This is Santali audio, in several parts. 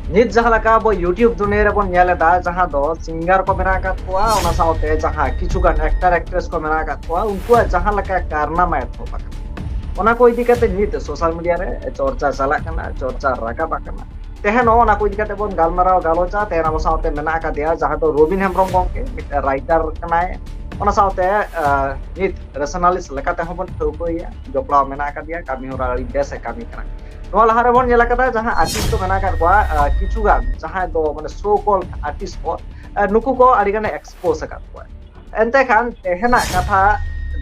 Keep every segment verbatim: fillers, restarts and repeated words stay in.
ᱱᱤᱛ ᱡᱟᱦᱟᱸ ᱞᱮᱠᱟ ᱟᱵᱚ YouTube ᱫᱩᱱᱤᱭᱟᱹ ᱨᱮᱵᱚᱱ ᱧᱮᱞ ᱮᱫᱟ, ᱡᱟᱦᱟᱸ ᱫᱚ ᱥᱤᱝᱜᱟᱨ ᱠᱚ ᱢᱮᱱᱟᱜ ᱟᱠᱟᱫ ᱠᱚᱣᱟ, ᱚᱱᱟ ᱥᱟᱶᱛᱮ ᱡᱟᱦᱟᱸ ᱠᱤᱪᱷᱩ ᱜᱟᱱ ᱮᱠᱴᱟᱨ ᱮᱠᱴᱨᱮᱥ ᱠᱚ ᱢᱮᱱᱟᱜ ᱟᱠᱟᱫ ᱠᱚᱣᱟ, ᱩᱱᱠᱩᱣᱟᱜ ᱡᱟᱦᱟᱸ ᱞᱮᱠᱟ ᱠᱟᱨᱱᱟᱢᱟ ᱮᱛᱚᱦᱚᱵ ᱟᱠᱟᱱᱟ, ᱚᱱᱟ ᱠᱚ ᱤᱫᱤ ᱠᱟᱛᱮ ᱱᱤᱛ ᱥᱳᱥᱟᱞ ᱢᱤᱰᱤᱭᱟ ᱨᱮ ᱪᱚᱨᱪᱟ ᱪᱟᱞᱟᱜ ᱠᱟᱱᱟ, ᱪᱚᱨᱪᱟ ᱨᱟᱠᱟᱵ ᱟᱠᱟᱱᱟ᱾ ᱛᱮᱦᱮᱧ ᱱᱚᱜᱼᱚ ᱚᱱᱟ ᱠᱚ ᱤᱫᱤ ᱠᱟᱛᱮ ᱵᱚᱱ ᱜᱟᱞᱢᱟᱨᱟᱣ ᱜᱟᱞᱚᱪᱟ᱾ ᱛᱮᱦᱮᱧ ᱟᱵᱚ ᱥᱟᱶᱛᱮ ᱢᱮᱱᱟᱜ ᱟᱠᱟᱫᱮᱭᱟ, ᱡᱟᱦᱟᱸ ᱫᱚ ᱨᱚᱵᱤᱱ ᱦᱮᱢᱵᱨᱚᱢ ᱜᱚᱢᱠᱮ, ᱢᱤᱫᱴᱮᱱ ᱨᱟᱭᱴᱟᱨ ᱠᱟᱱᱟᱭ, ᱚᱱᱟ ᱥᱟᱶᱛᱮ ᱱᱤᱛ ᱨᱮᱥᱚᱱᱟᱞᱤᱥᱴ ᱞᱮᱠᱟ ᱛᱮᱦᱚᱸ ᱵᱚᱱ ᱴᱷᱟᱹᱣᱠᱟᱹᱭᱟ, ᱡᱚᱯᱲᱟᱣ ᱢᱮᱱᱟᱜ ᱟᱠᱟᱫᱮᱭᱟ, ᱠᱟᱹᱢᱤ ᱦᱚᱨᱟ ᱟᱹᱰᱤ ᱵᱮᱥ ᱮ ᱠᱟᱹᱢᱤ ᱠᱟᱱᱟ᱾ ᱱᱚᱣᱟ ᱞᱟᱦᱟ ᱨᱮᱵᱚᱱ ᱧᱮᱞ ᱟᱠᱟᱫᱟ, ᱡᱟᱦᱟᱸ ᱟᱨᱴᱤᱥᱴ ᱠᱚ ᱢᱮᱱᱟᱜ ᱟᱠᱟᱫ ᱠᱚᱣᱟ, ᱠᱤᱪᱷᱩ ᱜᱟᱱ ᱡᱟᱦᱟᱸᱭ ᱫᱚ ᱢᱟᱱᱮ ᱥᱳ ᱠᱚᱞ ᱟᱨᱴᱤᱥᱴ ᱠᱚ, ᱱᱩᱠᱩ ᱠᱚ ᱟᱹᱰᱤ ᱜᱟᱱᱮ ᱮᱠᱥᱯᱳᱡᱽ ᱟᱠᱟᱫ ᱠᱚᱣᱟ᱾ ᱮᱱᱛᱮ ᱠᱷᱟᱱ ᱛᱮᱦᱮᱧᱟᱜ ᱠᱟᱛᱷᱟ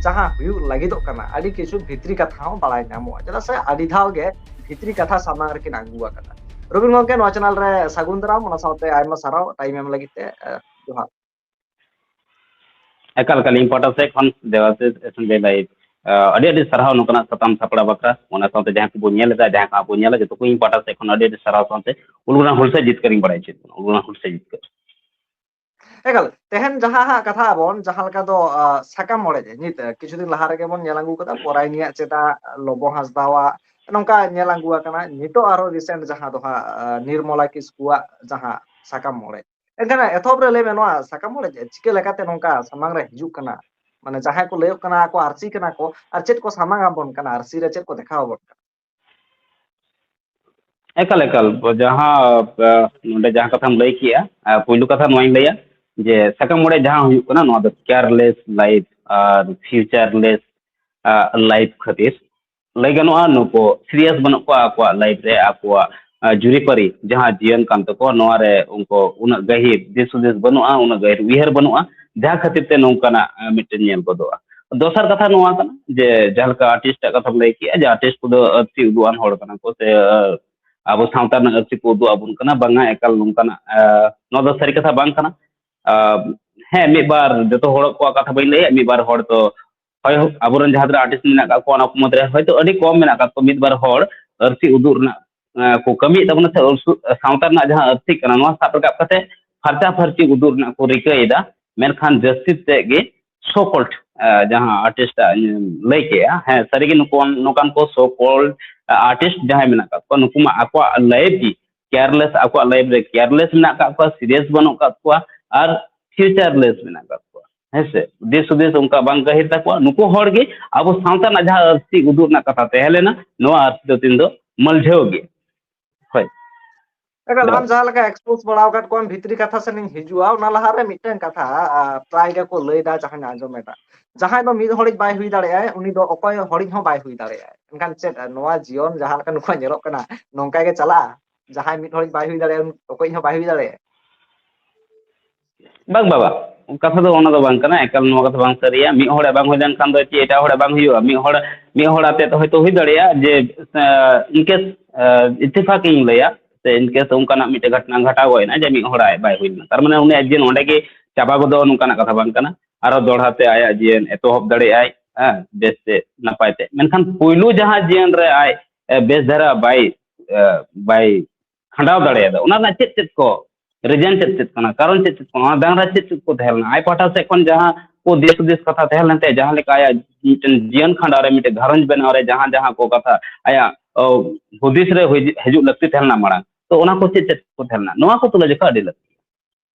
ᱡᱟᱦᱟᱸ ᱦᱩᱭᱩᱜ ᱞᱟᱹᱜᱤᱫᱚᱜ ᱠᱟᱱᱟ, ᱟᱹᱰᱤ ᱠᱤᱪᱷᱩ ᱵᱷᱤᱛᱨᱤ ᱠᱟᱛᱷᱟ ᱦᱚᱸ ᱵᱟᱲᱟᱭ ᱧᱟᱢᱚᱜᱼᱟ, ᱪᱮᱫᱟᱜ ᱥᱮ ᱟᱹᱰᱤ ᱫᱷᱟᱣ ᱜᱮ ᱵᱷᱤᱛᱨᱤ ᱠᱟᱛᱷᱟ ᱥᱟᱢᱟᱝ ᱨᱮᱠᱤᱱ ᱟᱹᱜᱩ ᱟᱠᱟᱫᱟ᱾ ᱨᱚᱵᱤᱱ ᱜᱚᱢᱠᱮ, ᱱᱚᱣᱟ ᱪᱮᱱᱮᱞ ᱨᱮ ᱥᱟᱹᱜᱩᱱ ᱫᱟᱨᱟᱢ, ᱚᱱᱟ ᱥᱟᱶᱛᱮ ᱟᱭᱢᱟ ᱥᱟᱨᱦᱟᱣ ᱴᱟᱭᱤᱢ ᱮᱢ ᱞᱟᱹᱜᱤᱫ ᱛᱮ᱾ ᱡᱚᱦᱟᱨ᱾ ᱮᱠᱟᱞ ᱮᱠᱟᱞ, ᱤᱧ ᱯᱟᱦᱴᱟ ᱥᱮᱫ ᱠᱷᱚᱱ ᱫᱮᱵᱟᱥᱤᱥ ᱮᱥ ᱮᱱ ᱡᱮ ᱞᱟᱭᱤᱵᱷ, ᱟᱹᱰᱤ ᱟᱹᱰᱤ ᱥᱟᱨᱦᱟᱣ ᱱᱚᱝᱠᱟᱱᱟᱜ ᱥᱟᱛᱟᱢ ᱥᱟᱯᱲᱟᱣ ᱵᱟᱠᱷᱨᱟ᱾ ᱚᱱᱟ ᱥᱟᱶᱛᱮ ᱡᱟᱦᱟᱸ ᱠᱚᱵᱚᱱ ᱧᱮᱞ ᱮᱫᱟ, ᱡᱟᱦᱟᱸ ᱠᱚ ᱵᱚᱱ ᱧᱮᱞᱟ, ᱡᱚᱛᱚ ᱠᱚ ᱤᱧ ᱯᱟᱦᱴᱟ ᱥᱮᱫ ᱠᱷᱚᱱ ᱟᱹᱰᱤ ᱟᱹᱰᱤ ᱥᱟᱨᱦᱟᱣ ᱥᱟᱶᱛᱮ ᱩᱞᱜᱩᱱᱟ ᱦᱩᱞᱥᱟᱹᱭ ᱡᱤᱛᱠᱟᱹᱨᱤᱧ ᱵᱟᱲᱟᱭ ᱦᱚᱪᱚᱭᱮᱫ ᱵᱚᱱᱟ, ᱩᱞᱜᱩᱱᱟ ᱦᱩᱞᱥᱟᱹᱭ ᱡᱤᱛᱠᱟᱹᱨ᱾ ᱮᱠᱟᱞ, ᱛᱮᱦᱮᱧ ᱡᱟᱦᱟᱸ ᱦᱟᱸᱜ ᱠᱟᱛᱷᱟ ᱟᱵᱚᱱ, ᱡᱟᱦᱟᱸ ᱞᱮᱠᱟ ᱫᱚ ᱥᱟᱠᱟᱢ ᱚᱲᱮᱡ, ᱱᱤᱛ ᱠᱤᱪᱷᱩ ᱫᱤᱱ ᱞᱟᱦᱟ ᱨᱮᱜᱮ ᱵᱚᱱ ᱧᱮᱞ ᱟᱹᱜᱩ ᱠᱟᱫᱟ, ᱯᱚᱨᱟᱭᱱᱤᱭᱟᱜ ᱪᱮᱫᱟᱜ, ᱞᱚᱵᱚ ᱦᱟᱸᱥᱫᱟᱣᱟᱜ, ᱱᱚᱝᱠᱟ ᱧᱮᱞ ᱟᱹᱜᱩ ᱟᱠᱟᱱᱟ᱾ ᱱᱤᱛᱚᱜ ᱟᱨᱦᱚᱸ ᱨᱤᱥᱮᱱᱴ ᱡᱟᱦᱟᱸ ᱫᱚ ᱦᱟᱸᱜ ᱱᱤᱨᱢᱚᱞᱟ ᱠᱤᱥᱠᱩᱣᱟᱜ ᱡᱟᱦᱟᱸ ᱥᱟᱠᱟᱢ ᱚᱲᱮᱡ᱾ ᱮᱱᱠᱷᱟᱱ ᱮᱛᱚᱦᱚᱵ ᱨᱮ ᱞᱟᱹᱭ ᱢᱮ, ᱱᱚᱣᱟ ᱥᱟᱠᱟᱢ ᱚᱲᱮᱡ ᱪᱤᱠᱟᱹ ᱞᱮᱠᱟᱛᱮ ᱱᱚᱝᱠᱟ ᱥᱟᱢᱟᱝ ᱨᱮ ᱦᱤᱡᱩᱜ ᱠᱟᱱᱟ? ᱢᱟᱱᱮ ᱡᱟᱦᱟᱸᱭ ᱠᱚ ᱞᱟᱹᱭᱚᱜ ᱠᱟᱱᱟ ᱠᱚ ᱟᱹᱨᱥᱤ ᱠᱟᱱᱟ ᱠᱚ, ᱟᱨ ᱪᱮᱫ ᱠᱚ ᱥᱟᱢᱟᱝ ᱟᱵᱚᱱ ᱠᱟᱱᱟ, ᱟᱹᱨᱥᱤ ᱨᱮ ᱪᱮᱫ ᱠᱚ ᱫᱮᱠᱷᱟᱣ ᱟᱵᱚᱱ ᱠᱟᱱᱟ? ᱮᱠᱟᱞ ᱮᱠᱟᱞ, ᱡᱟᱦᱟᱸ ᱱᱚᱰᱮ ᱡᱟᱦᱟᱸ ᱠᱟᱛᱷᱟᱢ ᱞᱟᱹᱭ ᱠᱮᱜᱼᱟ, ᱯᱩᱭᱞᱩ ᱠᱟᱛᱷᱟ ᱱᱚᱣᱟᱧ ᱞᱟᱹᱭᱟ ᱡᱮ ᱥᱟᱠᱟᱢ ᱚᱲᱮᱡ ᱡᱟᱦᱟᱸ ᱦᱩᱭᱩᱜ ᱠᱟᱱᱟ, ᱱᱚᱣᱟ ᱫᱚ ᱠᱮᱭᱟᱨᱞᱮᱥ ᱞᱟᱭᱤᱯᱷ ᱟᱨ ᱯᱷᱤᱭᱩᱪᱟᱨᱞᱮᱥ ᱞᱟᱭᱤᱯᱷ ᱠᱷᱟᱹᱛᱤᱨ ᱞᱟᱹᱭ ᱜᱟᱱᱚᱜᱼᱟ, ᱱᱩᱠᱩ ᱥᱤᱨᱤᱭᱟᱥ ᱵᱟᱹᱱᱩᱜ ᱠᱚᱣᱟ ᱟᱠᱚᱣᱟᱜ ᱞᱟᱭᱤᱯᱷ ᱨᱮ, ᱟᱠᱚᱣᱟᱜ ᱡᱩᱨᱤᱯᱟᱹᱨᱤ ᱡᱟᱦᱟᱸ ᱡᱤᱭᱚᱱ ᱠᱟᱱ ᱛᱟᱠᱚᱣᱟ, ᱱᱚᱣᱟ ᱨᱮ ᱩᱱᱠᱩ ᱩᱱᱟᱹᱜ ᱜᱟᱹᱦᱤᱨ ᱫᱤᱥ ᱦᱩᱫᱤᱥ ᱵᱟᱹᱱᱩᱜᱼᱟ, ᱩᱱᱟᱹᱜ ᱜᱟᱹᱦᱤᱨ ᱩᱭᱦᱟᱹᱨ ᱵᱟᱹᱱᱩᱜᱼᱟ, ᱡᱟᱦᱟᱸ ᱠᱷᱟᱹᱛᱤᱨ ᱛᱮ ᱱᱚᱝᱠᱟᱱᱟᱜ ᱢᱤᱫᱴᱮᱱ ᱧᱮᱞ ᱜᱚᱫᱚᱜᱼᱟ᱾ ᱫᱚᱥᱟᱨ ᱠᱟᱛᱷᱟ ᱱᱚᱣᱟ ᱠᱟᱱᱟ ᱡᱮ ᱡᱟᱦᱟᱸ ᱞᱮᱠᱟ ᱟᱨᱴᱤᱥᱴ ᱟᱜ ᱠᱟᱛᱷᱟᱢ ᱞᱟᱹᱭ ᱠᱮᱜᱼᱟ, ᱡᱮ ᱟᱨᱴᱤᱥᱴ ᱠᱚᱫᱚ ᱟᱹᱨᱥᱤ ᱩᱫᱩᱜ ᱟᱱ ᱦᱚᱲ ᱠᱟᱱᱟ ᱠᱚ, ᱥᱮ ᱟᱵᱚ ᱥᱟᱶᱛᱟ ᱨᱮᱱᱟᱜ ᱟᱹᱨᱥᱤ ᱠᱚ ᱩᱫᱩᱜ ᱟᱵᱚᱱ ᱠᱟᱱᱟ, ᱵᱟᱝᱟ ᱮᱠᱟᱞ ᱱᱚᱝᱠᱟᱱᱟᱜ ᱱᱚᱣᱟ ᱫᱚ ᱥᱟᱹᱨᱤ ᱠᱟᱛᱷᱟ ᱵᱟᱝ ᱠᱟᱱᱟ᱾ ᱦᱮᱸ, ᱢᱤᱫ ᱵᱟᱨ, ᱡᱚᱛᱚ ᱦᱚᱲ ᱠᱚᱣᱟᱜ ᱠᱟᱛᱷᱟ ᱵᱟᱹᱧ ᱞᱟᱹᱭᱟ, ᱢᱤᱫ ᱵᱟᱨ ᱦᱚᱲ ᱫᱚ ᱦᱳᱭ, ᱟᱵᱚᱨᱮᱱ ᱡᱟᱦᱟᱸ ᱛᱤᱱᱟᱹᱜ ᱟᱨᱴᱤᱥᱴ ᱢᱮᱱᱟᱜ ᱟᱠᱟᱫ ᱠᱚᱣᱟ, ᱚᱱᱟ ᱠᱚ ᱢᱩᱫᱽᱨᱮ ᱦᱚᱭᱛᱳ ᱟᱹᱰᱤ ᱠᱚᱢ ᱢᱮᱱᱟᱜ ᱟᱠᱟᱫ ᱠᱚᱣᱟ, ᱢᱤᱫ ᱵᱟᱨ ᱦᱚᱲ ᱟᱹᱨᱥᱤ ᱩᱫᱩᱜ ᱨᱮᱱᱟᱜ ᱠᱚ ᱠᱟᱹᱢᱤᱭᱮᱫ ᱛᱟᱵᱚᱱᱟ, ᱥᱮ ᱥᱟᱶᱛᱟ ᱨᱮᱱᱟᱜ ᱡᱟᱦᱟᱸ ᱟᱹᱨᱥᱤ ᱠᱟᱱᱟ, ᱱᱚᱣᱟ ᱥᱟᱵ ᱨᱟᱠᱟᱵ ᱠᱟᱛᱮ ᱯᱷᱟᱨᱪᱟ ᱯᱷᱟᱹᱨᱪᱤ ᱩᱫᱩᱜ ᱨᱮᱱᱟᱜ ᱠᱚ ᱨᱤᱠᱟᱹᱭᱮᱫᱟ᱾ ᱢᱮᱱᱠᱷᱟᱱ ᱡᱟᱹᱥᱛᱤ ᱛᱮᱫ ᱜᱮ ᱥᱳ ᱠᱚᱞᱰ ᱡᱟᱦᱟᱸ ᱟᱨᱴᱤᱥᱴ ᱟᱜ ᱞᱟᱹᱭ ᱠᱮᱜᱼᱟ, ᱦᱮᱸ, ᱥᱟᱹᱨᱤᱜᱮ ᱱᱩᱠᱩ ᱱᱚᱝᱠᱟᱱ ᱠᱚ ᱥᱳ ᱠᱚᱞᱰ ᱟᱨᱴᱤᱥᱴ ᱡᱟᱦᱟᱸᱭ ᱢᱮᱱᱟᱜ ᱟᱠᱟᱫ ᱠᱚᱣᱟ, ᱱᱩᱠᱩ ᱢᱟ ᱟᱠᱚᱣᱟᱜ ᱞᱟᱭᱤᱯᱷ ᱜᱮ ᱠᱮᱭᱟᱨᱞᱮᱥ, ᱟᱠᱚᱣᱟᱜ ᱞᱟᱭᱤᱯᱷ ᱨᱮ ᱠᱮᱭᱟᱨᱞᱮᱥ ᱢᱮᱱᱟᱜ ᱟᱠᱟᱫ ᱠᱚᱣᱟ, ᱥᱤᱨᱤᱭᱟᱥ ᱵᱟᱹᱱᱩᱜ ᱟᱠᱟᱫ ᱠᱚᱣᱟ, ᱟᱨ ᱯᱷᱤᱭᱩᱪᱟᱨᱞᱮᱥ ᱢᱮᱱᱟᱜ ᱟᱠᱟᱫ ᱠᱚᱣᱟ᱾ ᱦᱮᱸ ᱥᱮ, ᱫᱤᱥ ᱦᱩᱫᱤᱥ ᱚᱱᱠᱟ ᱵᱟᱝ ᱜᱟᱹᱦᱤᱨ ᱛᱟᱠᱚᱣᱟ᱾ ᱱᱩᱠᱩ ᱦᱚᱲ ᱜᱮ ᱟᱵᱚ ᱥᱟᱶᱛᱟ ᱨᱮᱱᱟᱜ ᱡᱟᱦᱟᱸ ᱟᱹᱨᱥᱤ ᱩᱫᱩᱜ ᱨᱮᱱᱟᱜ ᱠᱟᱛᱷᱟ ᱛᱟᱦᱮᱸ ᱞᱮᱱᱟ, ᱱᱚᱣᱟ ᱟᱹᱨᱥᱤ ᱫᱚ ᱛᱤᱦᱤᱧ ᱫᱚ ᱢᱟᱹᱞᱡᱷᱟᱹᱣ ᱜᱮᱭᱟ᱾ ᱦᱳᱭ᱾ ᱮᱠᱟᱞ, ᱟᱢ ᱡᱟᱦᱟᱸ ᱞᱮᱠᱟ ᱮᱠᱥᱯᱳᱡ ᱵᱟᱲᱟᱣ ᱟᱠᱟᱫ ᱠᱚᱣᱟᱢ, ᱵᱷᱤᱛᱨᱤ ᱠᱟᱛᱷᱟ ᱥᱮᱱ ᱤᱧ ᱦᱤᱡᱩᱜᱼᱟ᱾ ᱚᱱᱟ ᱞᱟᱦᱟᱨᱮ ᱢᱤᱫᱴᱟᱝ ᱠᱟᱛᱷᱟ, ᱟ, ᱯᱨᱟᱭ ᱜᱮᱠᱚ ᱞᱟᱹᱭ ᱮᱫᱟ, ᱡᱟᱦᱟᱸᱧ ᱟᱸᱡᱚᱢ ᱮᱫᱟ, ᱡᱟᱦᱟᱸᱭ ᱫᱚ ᱢᱤᱫ ᱦᱚᱲᱤᱡ ᱵᱟᱭ ᱦᱩᱭ ᱫᱟᱲᱮᱭᱟᱜᱼᱟᱭ, ᱩᱱᱤ ᱫᱚ ᱚᱠᱚᱭ ᱦᱚᱲᱤᱡ ᱦᱚᱸ ᱵᱟᱭ ᱦᱩᱭ ᱫᱟᱲᱮᱭᱟᱜᱼᱟᱭ᱾ ᱮᱱᱠᱷᱟᱱ ᱪᱮᱫ ᱱᱚᱣᱟ ᱡᱤᱭᱚᱱ ᱡᱟᱦᱟᱸ ᱞᱮᱠᱟ ᱱᱚᱝᱠᱟ ᱧᱮᱞᱚᱜ ᱠᱟᱱᱟ, ᱱᱚᱝᱠᱟ ᱜᱮ ᱪᱟᱞᱟᱜᱼᱟ? ᱡᱟᱦᱟᱸᱭ ᱢᱤᱫ ᱦᱚᱲᱤᱡ ᱵᱟᱭ ᱦᱩᱭ ᱫᱟᱲᱮᱭᱟᱜᱼᱟ, ᱩᱱᱤ ᱚᱠᱚᱭᱤᱡ ᱦᱚᱸ ᱵᱟᱭ ᱦᱩᱭ ᱫᱟᱲᱮᱭᱟᱜᱼᱟ? ᱵᱟᱝ ᱵᱟᱵᱟ, ᱠᱟᱛᱷᱟ ᱫᱚ ᱚᱱᱟ ᱫᱚ ᱵᱟᱝ ᱠᱟᱱᱟ᱾ ᱮᱠᱟᱞ ᱱᱚᱣᱟ ᱠᱟᱛᱷᱟ ᱵᱟᱝ ᱥᱟᱹᱨᱤᱭᱟ᱾ ᱢᱤᱫ ᱦᱚᱲᱟᱜ ᱵᱟᱝ ᱦᱩᱭ ᱞᱮᱱᱠᱷᱟᱱ ᱫᱚ ᱪᱮᱫ ᱮᱴᱟᱜ ᱦᱚᱲᱟᱜ ᱵᱟᱝ ᱦᱩᱭᱩᱜᱼᱟ? ᱢᱤᱫ ᱦᱚᱲ, ᱢᱤᱫ ᱦᱚᱲ ᱟᱛᱮᱫ ᱦᱚᱭᱛᱳ ᱦᱩᱭ ᱫᱟᱲᱮᱭᱟᱜᱼᱟ ᱡᱮ, ᱤᱱᱠᱮᱥ ᱤᱛᱛᱤᱯᱷᱟᱠ ᱤᱧ ᱞᱟᱹᱭᱟ, ᱥᱮ ᱤᱱᱠᱮᱥ ᱚᱱᱠᱟᱱᱟᱜ ᱢᱤᱫᱴᱮᱱ ᱜᱷᱚᱴᱚᱱᱟ ᱜᱷᱚᱴᱟᱣ ᱜᱚᱫ ᱮᱱᱟ ᱡᱮ ᱢᱤᱫ ᱦᱚᱲᱟᱜ ᱵᱟᱭ ᱦᱩᱭ ᱞᱮᱱᱟ, ᱛᱟᱨ ᱢᱟᱱᱮ ᱩᱱᱤᱭᱟᱜ ᱡᱤᱭᱚᱱ ᱚᱸᱰᱮ ᱜᱮ ᱪᱟᱵᱟ ᱜᱚᱫᱚᱜᱼᱟ, ᱱᱚᱝᱠᱟᱱᱟᱜ ᱠᱟᱛᱷᱟ ᱵᱟᱝ ᱠᱟᱱᱟ᱾ ᱟᱨᱚ ᱫᱚᱦᱲᱟ ᱛᱮ ᱟᱭᱟᱜ ᱡᱤᱭᱚᱱ ᱮᱛᱚᱦᱚᱵ ᱫᱟᱲᱮᱭᱟᱜᱼᱟᱭ, ᱦᱮᱸ, ᱵᱮᱥ ᱛᱮ ᱱᱟᱯᱟᱭ ᱛᱮ᱾ ᱢᱮᱱᱠᱷᱟᱱ ᱯᱳᱭᱞᱳ ᱡᱟᱦᱟᱸ ᱡᱤᱭᱚᱱ ᱨᱮ ᱟᱡ, ᱮ, ᱵᱮᱥ ᱫᱷᱟᱨᱟ ᱵᱟᱭ, ᱮ, ᱵᱟᱭ ᱠᱷᱟᱸᱰᱟᱣ ᱫᱟᱲᱮᱭᱟᱫᱟ, ᱚᱱᱟ ᱨᱮᱱᱟᱜ ᱪᱮᱫ ᱪᱮᱫ ᱠᱚ ᱨᱤᱡᱮᱱ, ᱪᱮᱫ ᱪᱮᱫ ᱠᱟᱱᱟ, ᱠᱟᱨᱚᱱ ᱪᱮᱫ ᱪᱮᱫ ᱠᱟᱱᱟ, ᱚᱱᱟ ᱰᱟᱝᱨᱟ ᱪᱮᱫ ᱪᱮᱫ ᱠᱚ ᱛᱟᱦᱮᱸ ᱞᱮᱱᱟ, ᱟᱡ ᱯᱟᱦᱴᱟ ᱥᱮᱫ ᱠᱷᱚᱱ ᱡᱟᱦᱟᱸ ᱠᱚ ᱫᱤᱥ ᱦᱩᱫᱤᱥ ᱠᱟᱛᱷᱟ ᱛᱟᱦᱮᱸ ᱞᱮᱱ ᱛᱟᱭᱟ, ᱡᱟᱦᱟᱸ ᱞᱮᱠᱟ ᱟᱭᱟᱜ ᱢᱤᱫᱴᱮᱱ ᱡᱤᱭᱚᱱ ᱠᱷᱟᱸᱰᱟᱣ ᱨᱮ ᱢᱤᱫᱴᱮᱱ ᱜᱷᱟᱨᱚᱸᱡᱽ ᱵᱮᱱᱟᱣ ᱨᱮ ᱡᱟᱦᱟᱸ ᱡᱟᱦᱟᱸ ᱠᱚ ᱠᱟᱛᱷᱟ ᱟᱭᱟᱜ, ᱚ, ᱦᱩᱫᱤᱥ ᱨᱮ ᱦᱩᱭ-, ᱦᱤᱡᱩᱜ ᱞᱟᱹᱠᱛᱤ ᱛᱟᱦᱮᱸ ᱞᱮᱱᱟ ᱢᱟᱲᱟᱝ, ᱛᱚ ᱚᱱᱟ ᱠᱚ ᱪᱮᱫ ᱪᱮᱫ ᱠᱚ ᱛᱟᱦᱮᱸ ᱞᱮᱱᱟ, ᱱᱚᱣᱟ ᱠᱚ ᱛᱩᱞᱟᱹ ᱡᱚᱠᱷᱟ ᱟᱹᱰᱤ ᱞᱟᱹᱠᱛᱤ᱾